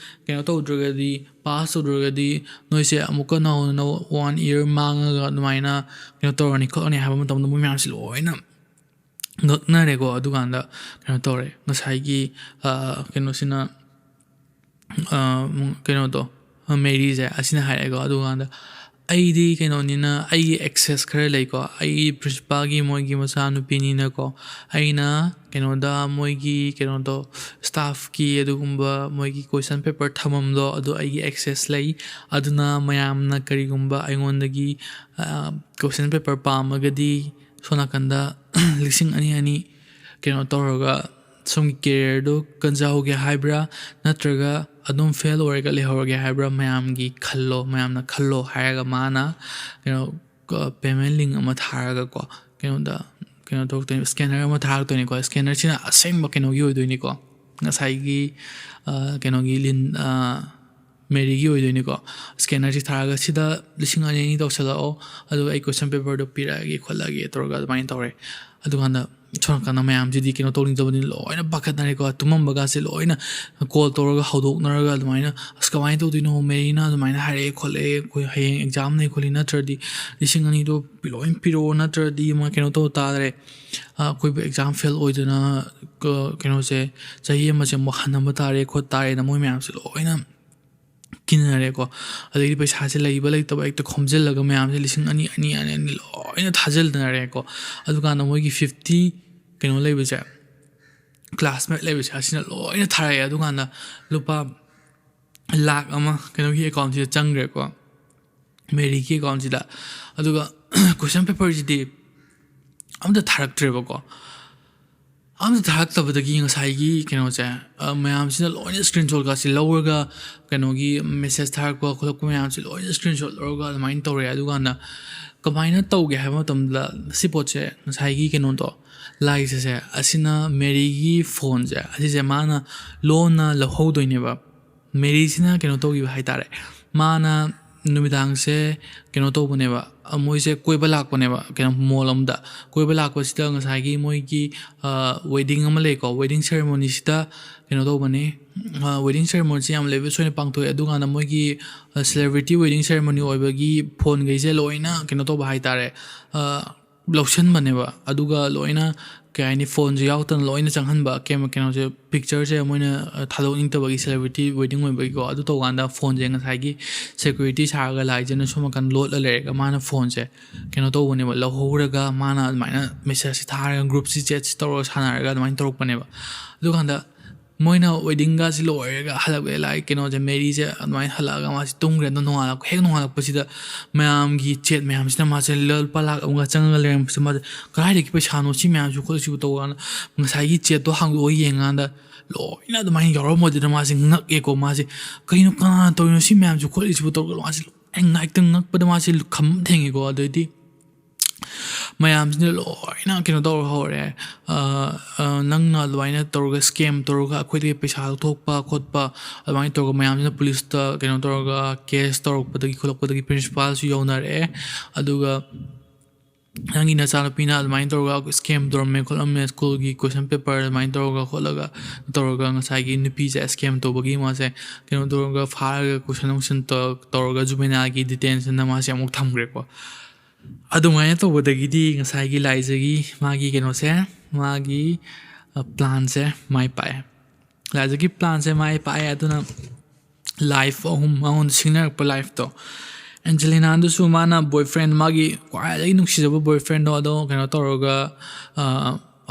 ꯀꯩꯅꯣ ꯇꯧꯗ꯭ꯔꯒꯗꯤ, ꯄꯥꯁ ꯇꯧꯗ꯭ꯔꯒꯗꯤ ꯅꯣꯏꯁꯦ ꯑꯃꯨꯛꯀ ꯅꯧꯅ ꯋꯥꯟ ꯏꯌꯔ ꯃꯥꯡꯉꯒ ꯑꯗꯨꯃꯥꯏꯅ ꯀꯩꯅꯣ ꯇꯧꯔꯅꯤ ꯈꯣꯠꯂꯅꯤ" ꯍꯥꯏꯕ ꯃꯇꯝꯗ ꯃꯣꯏ ꯃꯌꯥꯝꯁꯤ ꯂꯣꯏꯅ ꯉꯛꯅꯔꯦꯀꯣ꯫ ꯑꯗꯨꯀꯥꯟꯗ ꯀꯩꯅꯣ ꯇꯧꯔꯦ, ꯉꯁꯥꯏꯒꯤ ꯀꯩꯅꯣꯁꯤꯅ, ꯀꯩꯅꯣꯗꯣ, ꯃꯦꯔꯤꯁꯦ ꯑꯁꯤꯅ ꯍꯥꯏꯔꯛꯑꯦꯀꯣ꯫ ꯑꯗꯨꯀꯥꯟꯗ ꯑꯩꯗꯤ ꯀꯩꯅꯣꯅꯤꯅ, ꯑꯩꯒꯤ ꯑꯦꯛꯁꯦꯁ ꯈꯔ ꯂꯩꯀꯣ, ꯑꯩꯒꯤ ꯄ꯭ꯔꯤꯟꯁꯤꯄꯥꯜꯒꯤ ꯃꯣꯏꯒꯤ ꯃꯆꯥꯅꯨꯄꯤꯅꯤꯅꯀꯣ꯫ ꯑꯩꯅ ꯀꯩꯅꯣꯗ, ꯃꯣꯏꯒꯤ ꯀꯩꯅꯣꯗꯣ, ꯁ꯭ꯇꯥꯐꯀꯤ ꯑꯗꯨꯒꯨꯝꯕ ꯃꯣꯏꯒꯤ ꯀꯣꯏꯁꯟ ꯄꯦꯄꯔ ꯊꯝꯐꯝꯗꯣ ꯑꯗꯨ ꯑꯩꯒꯤ ꯑꯦꯛꯁꯦꯁ ꯂꯩ꯫ ꯑꯗꯨꯅ ꯃꯌꯥꯝꯅ ꯀꯔꯤꯒꯨꯝꯕ ꯑꯩꯉꯣꯟꯗꯒꯤ ꯀꯣꯏꯁꯟ ꯄꯦꯄꯔ ꯄꯥꯝꯃꯒꯗꯤ ꯁꯣꯝ ꯅꯥꯀꯟꯗ ꯂꯤꯁꯤꯡ ꯑꯅꯤ ꯑꯅꯤ ꯀꯩꯅꯣ ꯇꯧꯔꯒ ꯁꯣꯝꯒꯤ ꯀꯦꯔꯤꯌꯔꯗꯨ ꯀꯟꯖꯍꯧꯒꯦ ꯍꯥꯏꯕ꯭ꯔꯥ, ꯅꯠꯇ꯭ꯔꯒ ꯑꯗꯨꯝ ꯐꯦꯜ ꯑꯣꯏꯔꯒ ꯂꯩꯍꯧꯔꯒꯦ ꯍꯥꯏꯕ꯭ꯔꯥ, ꯃꯌꯥꯝꯒꯤ ꯈꯜꯂꯣ, ꯃꯌꯥꯝꯅ ꯈꯜꯂꯣ ꯍꯥꯏꯔꯒ ꯃꯥꯅ ꯀꯩꯅꯣ, ꯄꯦꯃꯦꯟ ꯂꯤꯡ ꯑꯃ ꯊꯥꯔꯒꯀꯣ, ꯀꯩꯅꯣꯗ, ꯀꯩꯅꯣ ꯇꯧꯔꯛꯇꯣꯏꯅꯤ, ꯁ꯭ꯀꯦꯅꯔ ꯑꯃ ꯊꯥꯔꯛꯇꯣꯏꯅꯤꯀꯣ꯫ ꯁ꯭ꯀꯦꯅꯔꯁꯤꯅ ꯑꯁꯦꯡꯕ ꯀꯩꯅꯣꯒꯤ ꯑꯣꯏꯗꯣꯏꯅꯤꯀꯣ, ꯉꯁꯥꯏꯒꯤ ꯀꯩꯅꯣꯒꯤ ꯂꯤꯟ, ꯃꯦꯔꯤꯒꯤ ꯑꯣꯏꯗꯣꯏꯅꯤꯀꯣ꯫ ꯁ꯭ꯀꯦꯅꯔꯁꯤ ꯊꯥꯔꯒ, "ꯁꯤꯗ ꯂꯤꯁꯤꯡ ꯑꯅꯤ ꯑꯅꯤ ꯇꯧꯁꯜꯂꯛꯑꯣ, ꯑꯗꯨꯒ ꯑꯩ ꯀꯣꯏꯁꯟ ꯄꯦꯄꯔꯗꯣ ꯄꯤꯔꯛꯑꯒꯦ" ꯈꯣꯠꯂꯛꯑꯒꯦ ꯇꯧꯔꯒ ꯑꯗꯨꯃꯥꯏꯅ ꯇꯧꯔꯦ꯫ ꯑꯗꯨꯀꯥꯟꯗ ꯁꯣꯝ ꯅꯥꯀꯟꯗ ꯃꯌꯥꯝꯁꯤꯗꯤ ꯀꯩꯅꯣ ꯇꯧꯅꯤꯡꯗꯕꯅꯤꯅ ꯂꯣꯏꯅ ꯄꯥꯈꯠꯅꯔꯦꯀꯣ꯫ ꯇꯨꯝꯃꯝꯕꯒꯁꯦ ꯂꯣꯏꯅ ꯀꯣꯜ ꯇꯧꯔꯒ ꯍꯧꯗꯣꯛꯅꯔꯒ ꯑꯗꯨꯃꯥꯏꯅ, "ꯑꯁ, ꯀꯃꯥꯏꯅ ꯇꯧꯗꯣꯏꯅꯣ? ꯃꯦꯔꯤꯅ ꯑꯗꯨꯃꯥꯏꯅ ꯍꯥꯏꯔꯛꯑꯦ ꯈꯣꯠꯂꯛꯑꯦ, ꯑꯩꯈꯣꯏ ꯍꯌꯦꯡ ꯑꯦꯛꯖꯥꯝ ꯂꯩ ꯈꯣꯠꯂꯤ, ꯅꯠꯇ꯭ꯔꯗꯤ ꯂꯤꯁꯤꯡ ꯑꯅꯤꯗꯣ ꯂꯣꯏ ꯄꯤꯔꯛꯑꯣ, ꯅꯠꯇ꯭ꯔꯗꯤ ꯑꯃ ꯀꯩꯅꯣ ꯇꯧ ꯇꯥꯔꯦ, ꯑꯩꯈꯣꯏꯕꯨ ꯑꯦꯛꯖꯥꯝ ꯐꯦꯜ ꯑꯣꯏꯗꯅ ꯀꯩꯅꯣꯁꯦ, ꯆꯍꯤ ꯑꯃꯁꯦ ꯑꯃꯨꯛ ꯍꯟꯅꯕ ꯇꯥꯔꯦ ꯈꯣꯠ ꯇꯥꯔꯦꯅ" ꯃꯣꯏ ꯃꯌꯥꯝꯁꯦ ꯂꯣꯏꯅ ꯀꯤꯅꯔꯦꯀꯣ꯫ ꯑꯗꯩꯗꯤ ꯄꯩꯁꯥꯁꯦ ꯂꯩꯕ ꯂꯩꯇꯕ ꯍꯦꯛꯇ ꯈꯣꯝꯖꯤꯜꯂꯒ ꯃꯌꯥꯝꯁꯦ ꯂꯤꯁꯤꯡ ꯑꯅꯤ, ꯑꯅꯤ, ꯑꯅꯤ, ꯑꯅꯤ ꯂꯣꯏꯅ ꯊꯥꯖꯤꯜꯅꯔꯦꯀꯣ꯫ ꯑꯗꯨꯀꯥꯟꯗ ꯃꯣꯏꯒꯤ ꯐꯤꯐꯇꯤ ꯀꯩꯅꯣ ꯂꯩꯕꯁꯦ, ꯀ꯭ꯂꯥꯁꯃꯦꯠ ꯂꯩꯕꯁꯦ, ꯑꯁꯤꯅ ꯂꯣꯏꯅ ꯊꯥꯔꯛꯑꯦ꯫ ꯑꯗꯨꯀꯥꯟꯗ ꯂꯨꯄꯥ ꯂꯥꯛ ꯑꯃ ꯀꯩꯅꯣꯒꯤ ꯑꯦꯀꯥꯎꯟꯁꯤꯗ ꯆꯪꯈ꯭ꯔꯦꯀꯣ, ꯃꯦꯔꯤꯒꯤ ꯑꯦꯀꯥꯎꯟꯁꯤꯗ꯫ ꯑꯗꯨꯒ ꯀꯣꯏꯁꯟ ꯄꯦꯄꯔꯁꯤꯗꯤ ꯑꯝꯇ ꯊꯥꯔꯛꯇ꯭ꯔꯦꯕꯀꯣ꯫ ꯑꯝꯇ ꯊꯥꯔꯛꯇꯕꯗꯒꯤ ꯉꯁꯥꯏꯒꯤ ꯀꯩꯅꯣꯁꯦ, ꯃꯌꯥꯝꯁꯤꯅ ꯂꯣꯏꯅ ꯁ꯭ꯀ꯭ꯔꯤꯟ ꯁꯣꯠꯀꯁꯦ ꯂꯧꯔꯒ, ꯀꯩꯅꯣꯒꯤ ꯃꯦꯁꯦꯖ ꯊꯥꯔꯛꯄ ꯈꯣꯠꯂꯛꯄ ꯃꯌꯥꯝꯁꯦ ꯂꯣꯏꯅ ꯁ꯭ꯀ꯭ꯔꯤꯟ ꯁꯣꯠ ꯂꯧꯔꯒ ꯑꯗꯨꯃꯥꯏꯅ ꯇꯧꯔꯦ꯫ ꯑꯗꯨꯀꯥꯟꯗ ꯀꯃꯥꯏꯅ ꯇꯧꯒꯦ ꯍꯥꯏꯕ ꯃꯇꯝꯗ, ꯁꯤ ꯄꯣꯠꯁꯦ, ꯉꯁꯥꯏꯒꯤ ꯀꯩꯅꯣꯗꯣ, ꯂꯥꯏꯁꯦ, ꯑꯁꯤꯅ ꯃꯦꯔꯤꯒꯤ ꯐꯣꯟꯁꯦ, ꯑꯁꯤꯁꯦ ꯃꯥꯅ ꯂꯣꯟꯅ ꯂꯧꯍꯧꯗꯣꯏꯅꯦꯕ꯫ ꯃꯦꯔꯤꯁꯤꯅ ꯀꯩꯅꯣ ꯇꯧꯈꯤꯕ ꯍꯥꯏ ꯇꯥꯔꯦ, ꯃꯥꯅ ꯅꯨꯃꯤꯗꯥꯡꯁꯦ ꯀꯩꯅꯣ ꯇꯧꯕꯅꯦꯕ, ꯃꯣꯏꯁꯦ ꯀꯣꯏꯕ ꯂꯥꯛꯄꯅꯦꯕ, ꯀꯩꯅꯣ, ꯃꯣꯜ ꯑꯃꯗ꯫ ꯀꯣꯏꯕ ꯂꯥꯛꯄꯁꯤꯗ ꯉꯁꯥꯏꯒꯤ ꯃꯣꯏꯒꯤ ꯋꯦꯗꯤꯡ ꯑꯃ ꯂꯩꯀꯣ, ꯋꯦꯗꯤꯡ ꯁꯦꯔꯦꯃꯣꯅꯤꯁꯤꯗ ꯀꯩꯅꯣ ꯇꯧꯕꯅꯦ, ꯋꯦꯗꯤꯡ ꯁꯦꯔꯦꯃꯣꯅꯤꯁꯤ ꯌꯥꯝ ꯂꯦꯕꯤꯁ ꯑꯣꯏꯅ ꯄꯥꯡꯊꯣꯛꯑꯦ꯫ ꯑꯗꯨꯀꯥꯟꯗ ꯃꯣꯏꯒꯤ ꯁꯦꯂꯦꯕ꯭ꯔꯤꯇꯤ ꯋꯦꯗꯤꯡ ꯁꯦꯔꯦꯃꯣꯅꯤ ꯑꯣꯏꯕꯒꯤ ꯐꯣꯟꯈꯩꯁꯦ ꯂꯣꯏꯅ ꯀꯩꯅꯣ ꯇꯧꯕ ꯍꯥꯏ ꯇꯥꯔꯦ, ꯂꯧꯁꯤꯟꯕꯅꯦꯕ꯫ ꯑꯗꯨꯒ ꯂꯣꯏꯅ ꯀꯩ ꯍꯥꯏꯅꯤ, ꯐꯣꯟꯁꯦ ꯌꯥꯎꯗꯅ ꯂꯣꯏꯅ ꯆꯪꯍꯟꯕ, ꯀꯦꯝ-, ꯀꯩꯅꯣꯁꯦ, ꯄꯤꯛꯆꯔꯁꯦ ꯃꯣꯏꯅ, ꯑ, ꯊꯥꯗꯣꯛꯅꯤꯡꯗꯕꯒꯤ, ꯁꯦꯂꯦꯕ꯭ꯔꯤꯇꯤ ꯋꯦꯗꯤꯡ ꯑꯣꯏꯕꯒꯤꯀꯣ꯫ ꯑꯗꯨ ꯇꯧꯀꯥꯟꯗ ꯐꯣꯟꯁꯦ ꯉꯁꯥꯏꯒꯤ ꯁꯦꯀ꯭ꯌꯨꯔꯤꯇꯤ ꯁꯥꯔꯒ ꯂꯥꯏꯖꯅ ꯁꯣꯝ ꯅꯥꯀꯟ ꯂꯣꯠꯂ ꯂꯩꯔꯒ ꯃꯥꯅ ꯐꯣꯟꯁꯦ ꯀꯩꯅꯣ ꯇꯧꯕꯅꯦꯕ, ꯂꯧꯍꯧꯔꯒ ꯃꯥꯅ ꯑꯗꯨꯃꯥꯏꯅ ꯃꯦꯁꯦꯖꯁꯦ ꯊꯥꯔꯒ ꯒ꯭ꯔꯨꯞꯁꯤ ꯆꯦꯠꯁꯤ ꯇꯧꯔꯒ ꯁꯥꯟꯅꯔꯒ ꯑꯗꯨꯃꯥꯏꯅ ꯇꯧꯔꯛꯄꯅꯦꯕ꯫ ꯑꯗꯨꯀꯥꯟꯗ ꯃꯣꯏꯅ ꯋꯦꯗꯤꯡꯒꯁꯤ ꯂꯣꯏꯔꯒ ꯍꯜꯂꯛꯑꯦ, ꯂꯥꯏꯛ, ꯀꯩꯅꯣꯁꯦ, ꯃꯦꯔꯤꯁꯦ ꯑꯗꯨꯃꯥꯏꯅ ꯍꯜꯂꯛꯑꯒ ꯃꯥꯁꯦ ꯇꯨꯝꯈ꯭ꯔꯦ꯫ ꯑꯗꯣ ꯅꯣꯡꯉꯥꯜꯂꯛꯄ, ꯍꯦꯛ ꯅꯣꯡꯉꯥꯜꯂꯛꯄꯁꯤꯗ ꯃꯌꯥꯝꯒꯤ ꯆꯦꯠ ꯃꯌꯥꯝꯁꯤꯅ ꯃꯥꯁꯦ ꯂꯨꯄꯥ ꯂꯥꯛ ꯑꯃꯒ ꯆꯪꯉꯒ ꯂꯩꯔꯝꯕꯁꯦ ꯃꯥꯁꯦ, "ꯀꯗꯥꯏꯗꯒꯤ ꯄꯩꯁꯥꯅꯣ ꯁꯤ ꯃꯌꯥꯝꯁꯤꯕꯨ ꯈꯣꯠꯂꯤꯁꯤꯕꯨ?" ꯇꯧꯔꯀꯥꯟꯗ ꯉꯁꯥꯏꯒꯤ ꯆꯦꯠꯇꯣ ꯍꯥꯡꯗꯣꯛꯑꯒ ꯌꯦꯡꯉꯀꯥꯟꯗ ꯂꯣꯏꯅ ꯑꯗꯨꯃꯥꯏꯅ ꯌꯥꯎꯔꯝꯕꯗꯨꯗ ꯃꯥꯁꯦ ꯉꯛꯑꯦꯀꯣ꯫ ꯃꯥꯁꯦ, "ꯀꯩꯅꯣ, ꯀꯅꯥꯅ ꯇꯧꯔꯤꯅꯣ ꯁꯤ ꯃꯌꯥꯝꯁꯤꯕꯨ ꯈꯣꯠꯂꯤꯁꯤꯕꯨ?" ꯇꯧꯔꯒ ꯃꯥꯁꯦ ꯂꯣꯏꯅ ꯉꯥꯏꯇꯪ ꯉꯛꯄꯗ ꯃꯥꯁꯦ ꯈꯝ ꯊꯦꯡꯉꯦꯀꯣ꯫ ꯑꯗꯩꯗꯤ ꯃꯌꯥꯝꯁꯤꯅ ꯂꯣꯏꯅ ꯀꯩꯅꯣ ꯇꯧꯔ ꯍꯧꯔꯦ꯫ "ꯑ, ꯑ, ꯅꯪꯅ ꯑꯗꯨꯃꯥꯏꯅ ꯇꯧꯔꯒ, ꯁ꯭ꯀꯦꯝ ꯇꯧꯔꯒ ꯑꯩꯈꯣꯏꯗꯒꯤ ꯄꯩꯁꯥ ꯂꯧꯊꯣꯛꯄ ꯈꯣꯠꯄ," ꯑꯗꯨꯃꯥꯏꯅ ꯇꯧꯔꯒ ꯃꯌꯥꯝꯁꯤꯅ ꯄꯨꯂꯤꯁꯇ ꯀꯩꯅꯣ ꯇꯧꯔꯒ ꯀꯦꯁ ꯇꯧꯔꯛꯄꯗꯒꯤ ꯈꯣꯠꯂꯛꯄꯗꯒꯤ ꯄ꯭ꯔꯤꯟꯁꯤꯄꯥꯜꯁꯨ ꯌꯧꯅꯔꯛꯑꯦ꯫ ꯑꯗꯨꯒ "ꯅꯪꯒꯤ ꯅꯆꯥꯅꯨꯄꯤꯅ ꯑꯗꯨꯃꯥꯏꯅ ꯇꯧꯔꯒ ꯁ꯭ꯀꯦꯝ ꯇꯧꯔꯝꯃꯦ ꯈꯣꯠꯂꯝꯃꯦ, ꯁ꯭ꯀꯨꯜꯒꯤ ꯀꯣꯏꯁꯟ ꯄꯦꯄꯔ ꯑꯗꯨꯃꯥꯏꯅ ꯇꯧꯔꯒ ꯈꯣꯠꯂꯒ ꯇꯧꯔꯒ ꯉꯁꯥꯏꯒꯤ ꯅꯨꯄꯤꯁꯦ ꯁ꯭ꯀꯦꯝ ꯇꯧꯕꯒꯤ ꯃꯥꯁꯦ ꯀꯩꯅꯣ ꯇꯧꯔꯒ ꯐꯥꯔꯒ ꯀꯣꯏꯁꯟ ꯅꯨꯡꯁꯟ ꯇꯧ-, ꯇꯧꯔꯒ ꯖꯨꯕꯦꯅꯥꯏꯜꯒꯤ ꯗꯤꯇꯦꯟꯁꯟꯗ ꯃꯥꯁꯦ ꯑꯃꯨꯛ ꯊꯝꯈ꯭ꯔꯦꯀꯣ"꯫ ꯑꯗꯨꯃꯥꯏꯅ ꯇꯧꯕꯗꯒꯤꯗꯤ ꯉꯁꯥꯏꯒꯤ ꯂꯥꯏꯖꯒꯤ ꯃꯥꯒꯤ ꯀꯩꯅꯣꯁꯦ, ꯃꯥꯒꯤ, ꯑ, ꯄ꯭ꯂꯥꯟꯁꯦ ꯃꯥꯏ ꯄꯥꯛꯑꯦ꯫ ꯂꯥꯏꯖꯒꯤ ꯄ꯭ꯂꯥꯟꯁꯦ ꯃꯥꯏ ꯄꯥꯛꯑꯦ꯫ ꯑꯗꯨꯅ ꯂꯥꯏꯐ ꯑꯍꯨꯝ, ꯃꯉꯣꯟꯗ ꯁꯤꯡꯅꯔꯛꯄ ꯂꯥꯏꯐꯇꯣ, ꯑꯦꯟꯖꯦꯂꯤꯅꯥꯗꯨꯁꯨ ꯃꯥꯅ ꯕꯣꯏꯐ꯭ꯔꯦꯟ, ꯃꯥꯒꯤ ꯈ꯭ꯋꯥꯏꯗꯒꯤ ꯅꯨꯡꯁꯤꯖꯕ ꯕꯣꯏꯐ꯭ꯔꯦꯟꯗꯣ, ꯑꯗꯣ ꯀꯩꯅꯣ ꯇꯧꯔꯒ, ꯑ,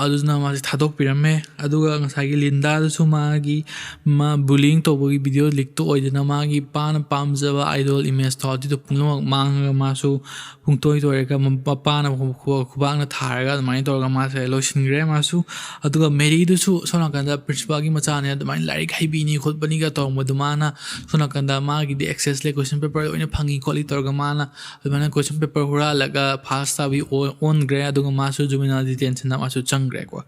ꯑꯗꯨꯅ ꯃꯥꯁꯦ ꯊꯥꯗꯣꯛꯄꯤꯔꯝꯃꯦ꯫ ꯑꯗꯨꯒ ꯉꯁꯥꯏꯒꯤ ꯂꯤꯟꯗꯥꯗꯨꯁꯨ ꯃꯥꯒꯤ, ꯃꯥ ꯕꯨꯂꯤꯡ ꯇꯧꯕꯒꯤ ꯚꯤꯗꯤꯑꯣ ꯂꯤꯛꯇꯣ ꯑꯣꯏꯗꯅ ꯃꯥꯒꯤ ꯄꯥꯅ ꯄꯥꯝꯖꯕ ꯑꯥꯏꯗꯣꯜ ꯏꯃꯦꯖꯇꯣ ꯑꯗꯨꯗꯣ ꯄꯨꯝꯅꯃꯛ ꯃꯥꯡꯉꯒ ꯃꯥꯁꯨ ꯄꯨꯡꯇꯣꯏ ꯇꯣꯏꯔꯒ ꯃꯄꯥꯅ ꯈꯨꯕꯥꯛꯅ ꯊꯥꯔꯒ ꯑꯗꯨꯃꯥꯏꯅ ꯇꯧꯔꯒ ꯃꯥꯁꯦ ꯂꯣꯏꯁꯤꯟꯈ꯭ꯔꯦ꯫ ꯃꯥꯁꯨ, ꯑꯗꯨꯒ ꯃꯦꯔꯤꯗꯨꯁꯨ ꯁꯣꯝ ꯅꯥꯀꯟꯗ ꯄ꯭ꯔꯤꯟꯁꯤꯄꯥꯜꯒꯤ ꯃꯆꯥꯅꯦ, ꯑꯗꯨꯃꯥꯏꯅ ꯂꯥꯏꯔꯤꯛ ꯍꯩꯕꯤꯅꯤ ꯈꯣꯠꯄꯅꯤꯒ ꯇꯧꯔꯝꯕꯗꯨ ꯃꯥꯅ ꯁꯣꯝ ꯅꯥꯀꯟꯗ ꯃꯥꯒꯤꯗꯤ ꯑꯦꯛꯁꯦꯁ ꯂꯩ, ꯀꯣꯏꯁꯟ ꯄꯦꯄꯔ ꯂꯣꯏꯅ ꯐꯪꯉꯤ ꯈꯣꯠꯂꯤ ꯇꯧꯔꯒ ꯃꯥꯅ ꯑꯗꯨꯃꯥꯏꯅ ꯀꯣꯏꯁꯟ ꯄꯦꯄꯔ ꯍꯨꯔꯥꯜꯂꯒ ꯐꯥꯁ ꯇꯥꯕꯤ ꯑꯣ-, ꯑꯣꯟꯈ꯭ꯔꯦ꯫ ꯑꯗꯨꯒ ꯃꯥꯁꯨ ꯖꯨꯕꯦꯅꯥꯏꯜ ꯗꯤꯇꯦꯟꯁꯟꯗ ꯃꯥꯁꯨ ꯆꯪꯈ꯭ꯔꯦꯀꯣ꯫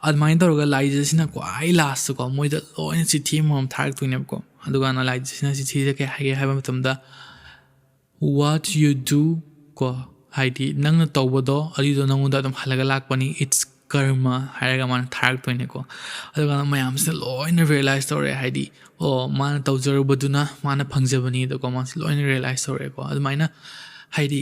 ꯑꯗꯨꯃꯥꯏꯅ ꯇꯧꯔꯒ ꯂꯥꯏꯖꯁꯤꯅ ꯈ꯭ꯋꯥꯏ ꯂꯥꯁꯇꯀꯣ ꯃꯣꯏꯗ ꯂꯣꯏꯅ ꯆꯤꯊꯤ ꯑꯃꯃꯝ ꯊꯥꯔꯛꯇꯣꯏꯅꯦꯕꯀꯣ꯫ ꯑꯗꯨꯀꯥꯟꯗ ꯂꯥꯏꯖꯁꯤꯅ ꯆꯤꯊꯤꯁꯦ ꯀꯩ ꯍꯥꯏꯒꯦ ꯍꯥꯏꯕ ꯃꯇꯝꯗ, "What you do" ꯀꯣ, ꯍꯥꯏꯗꯤ ꯅꯪꯅ ꯇꯧꯕꯗꯣ ꯑꯗꯨꯗꯣ ꯅꯪꯉꯣꯟꯗ ꯑꯗꯨꯝ ꯍꯜꯂꯒ ꯂꯥꯛꯄꯅꯤ, "It's karma" ꯍꯥꯏꯔꯒ ꯃꯥꯅ ꯊꯥꯔꯛꯇꯣꯏꯅꯦꯀꯣ꯫ ꯑꯗꯨꯀꯥꯟꯗ ꯃꯌꯥꯝꯁꯤꯅ ꯂꯣꯏꯅ ꯔꯤꯌꯦꯂꯥꯏꯁ ꯇꯧꯔꯦ, ꯍꯥꯏꯗꯤ, "ꯑꯣ, ꯃꯥꯅ ꯇꯧꯖꯔꯨꯕꯗꯨꯅ ꯃꯥꯅ ꯐꯪꯖꯕꯅꯤ"꯫ ꯑꯗꯨꯀꯣ ꯃꯥꯁꯦ ꯂꯣꯏꯅ ꯔꯤꯌꯦꯂꯥꯏꯁ ꯇꯧꯔꯦꯀꯣ꯫ ꯑꯗꯨꯃꯥꯏꯅ, ꯍꯥꯏꯗꯤ,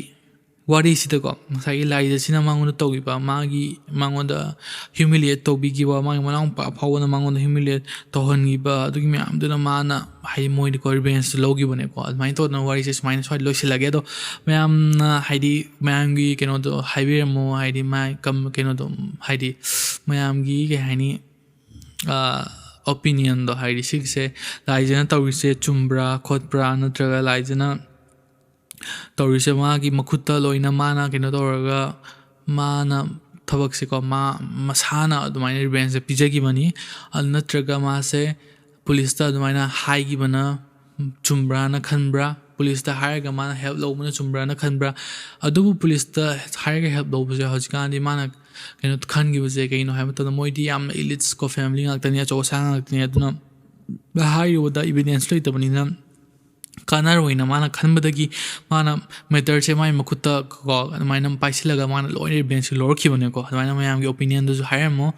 ꯋꯥꯔꯤꯁꯤꯗꯀꯣ, ꯉꯁꯥꯏꯒꯤ ꯂꯥꯏꯖꯁꯤꯅ ꯃꯉꯣꯟꯗ ꯇꯧꯈꯤꯕ, ꯃꯥꯒꯤ, ꯃꯉꯣꯟꯗ humiliate ꯇꯧꯕꯤꯈꯤꯕ, ꯃꯥꯒꯤ ꯃꯅꯥꯎꯅꯨꯄꯥ ꯐꯥꯎꯕꯅ ꯃꯉꯣꯟꯗ humiliate ꯇꯧꯍꯟꯈꯤꯕ, ꯑꯗꯨꯒꯤ ꯃꯌꯥꯝꯗꯨꯅ ꯃꯥꯅ, ꯍꯥꯏꯗꯤ, ꯃꯣꯏꯗꯤꯀꯣ, revenge ꯂꯧꯈꯤꯕꯅꯦꯀꯣ꯫ ꯑꯗꯨꯃꯥꯏꯅ ꯇꯧꯗꯅ ꯋꯥꯔꯤꯁꯦ ꯁꯨꯃꯥꯏꯅ ꯁ꯭ꯋꯥꯏꯗ ꯂꯣꯏꯁꯤꯜꯂꯒꯦ꯫ ꯑꯗꯣ ꯃꯌꯥꯝꯅ, ꯍꯥꯏꯗꯤ, ꯃꯌꯥꯝꯒꯤ ꯀꯩꯅꯣꯗꯣ ꯍꯥꯏꯕꯤꯔꯝꯃꯣ, ꯍꯥꯏꯗꯤ, ꯃꯥ ꯀꯝ-, ꯀꯩꯅꯣꯗꯣ, ꯍꯥꯏꯗꯤ, ꯃꯌꯥꯝꯒꯤ, ꯀꯩ ꯍꯥꯏꯅꯤ, opinion ꯗꯣ, ꯍꯥꯏꯗꯤ, ꯁꯤꯒꯤꯁꯦ ꯂꯥꯏꯖꯅ ꯇꯧꯔꯤꯁꯦ ꯆꯨꯝꯕ꯭ꯔꯥ ꯈꯣꯠꯄ꯭ꯔꯥ, ꯅꯠꯇ꯭ꯔꯒ ꯂꯥꯏꯖꯅ ꯇꯧꯔꯤꯁꯦ ꯃꯥꯒꯤ ꯃꯈꯨꯠꯇ ꯂꯣꯏꯅ ꯃꯥꯅ ꯀꯩꯅꯣ ꯇꯧꯔꯒ, ꯃꯥꯅ ꯊꯕꯛꯁꯦꯀꯣ, ꯃꯥ ꯃꯁꯥꯅ ꯑꯗꯨꯃꯥꯏꯅ revenge ꯁꯦ ꯄꯤꯖꯈꯤꯕꯅꯤ꯫ ꯑꯗꯨ ꯅꯠꯇ꯭ꯔꯒ ꯃꯥꯁꯦ ꯄꯨꯂꯤꯁꯇ ꯑꯗꯨꯃꯥꯏꯅ ꯍꯥꯏꯈꯤꯕꯅ ꯆꯨꯝꯕ꯭ꯔꯥꯅ ꯈꯟꯕ꯭ꯔꯥ? ꯄꯨꯂꯤꯁꯇ ꯍꯥꯏꯔꯒ ꯃꯥꯅ help ꯂꯧꯕꯅ ꯆꯨꯝꯕ꯭ꯔꯥꯅ ꯈꯟꯕ꯭ꯔꯥ? ꯑꯗꯨꯕꯨ ꯄꯨꯂꯤꯁꯇ ꯍꯥꯏꯔꯒ help ꯂꯧꯕꯁꯦ ꯍꯧꯖꯤꯛꯀꯥꯟꯗꯤ ꯃꯥꯅ ꯀꯩꯅꯣ ꯈꯟꯈꯤꯕꯁꯦ ꯀꯩꯅꯣ ꯍꯥꯏꯕ ꯃꯇꯝꯗ, ꯃꯣꯏꯗꯤ ꯌꯥꯝꯅ elites ꯀꯣ, family ꯉꯥꯛꯇꯅꯤ, ꯑꯆꯧ ꯑꯁꯥꯡ ꯉꯥꯛꯇꯅꯤ꯫ ꯑꯗꯨꯅ ꯍꯥꯏꯔꯨꯕꯗ evidence ꯂꯩꯇꯕꯅꯤꯅ ꯀꯥꯟꯅꯔꯣꯏꯅ ꯃꯥꯅ ꯈꯟꯕꯗꯒꯤ ꯃꯥꯅ matter ꯁꯦ ꯃꯥꯏ ꯃꯈꯨꯠꯇ ꯀꯣ ꯑꯗꯨꯃꯥꯏꯅ ꯄꯥꯏꯁꯤꯜꯂꯒ ꯃꯥꯅ ꯂꯣꯏꯅ revenge ꯁꯦ ꯂꯧꯔꯛꯈꯤꯕꯅꯦꯀꯣ꯫ ꯑꯗꯨꯃꯥꯏꯅ ꯃꯌꯥꯝꯒꯤ opinion ꯗꯨꯁꯨ ꯍꯥꯏꯔꯝꯃꯣ꯫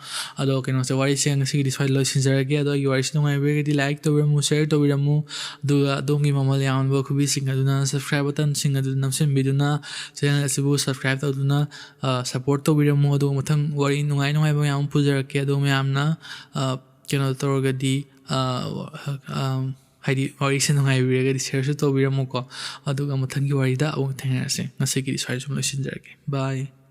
ꯑꯗꯣ ꯀꯩꯅꯣꯁꯦ, ꯋꯥꯔꯤꯁꯦ ꯉꯁꯤꯒꯤꯗꯤ ꯁ꯭ꯋꯥꯏꯗ ꯂꯣꯏꯁꯤꯟꯖꯔꯒꯦ꯫ ꯑꯗꯣ ꯑꯩꯒꯤ ꯋꯥꯔꯤꯁꯤ ꯅꯨꯡꯉꯥꯏꯕꯤꯔꯒꯗꯤ like ꯇꯧꯕꯤꯔꯝꯃꯨ, share ꯇꯧꯕꯤꯔꯝꯃꯨ꯫ ꯑꯗꯨꯒ ꯑꯗꯣꯝꯒꯤ ꯃꯃꯜ ꯌꯥꯝꯂꯕ ꯈꯨꯕꯤꯁꯤꯡ ꯑꯗꯨꯅ subscribe button ꯁꯤꯡ ꯑꯗꯨ ꯅꯝꯁꯤꯟꯕꯤꯗꯨꯅ channel ꯑꯁꯤꯕꯨ subscribe ꯇꯧꯗꯨꯅ, ꯑ, support ꯇꯧꯕꯤꯔꯝꯃꯨ꯫ ꯑꯗꯨꯒ ꯃꯊꯪ ꯋꯥꯔꯤ ꯅꯨꯡꯉꯥꯏ ꯅꯨꯡꯉꯥꯏꯕ ꯃꯌꯥꯝ ꯑꯃ ꯄꯨꯖꯔꯛꯀꯦ꯫ ꯑꯗꯣ ꯃꯌꯥꯝꯅ, ꯑ, ꯀꯩꯅꯣ ꯇꯧꯔꯒꯗꯤ, ꯑ, ꯑ, ꯍꯥꯏꯗꯤ ꯋꯥꯔꯤꯁꯦ ꯅꯨꯡꯉꯥꯏꯕꯤꯔꯒꯗꯤ share ꯁꯨ ꯇꯧꯕꯤꯔꯝꯃꯨꯀꯣ꯫ ꯑꯗꯨꯒ ꯃꯊꯪꯒꯤ ꯋꯥꯔꯤꯗ ꯑꯃꯨꯛ ꯊꯦꯡꯅꯔꯁꯦ꯫ ꯉꯁꯤꯒꯤꯗꯤ ꯁ꯭ꯋꯥꯏꯗ ꯁꯨꯝ ꯂꯣꯏꯁꯤꯟꯖꯔꯒꯦ꯫ Bye꯫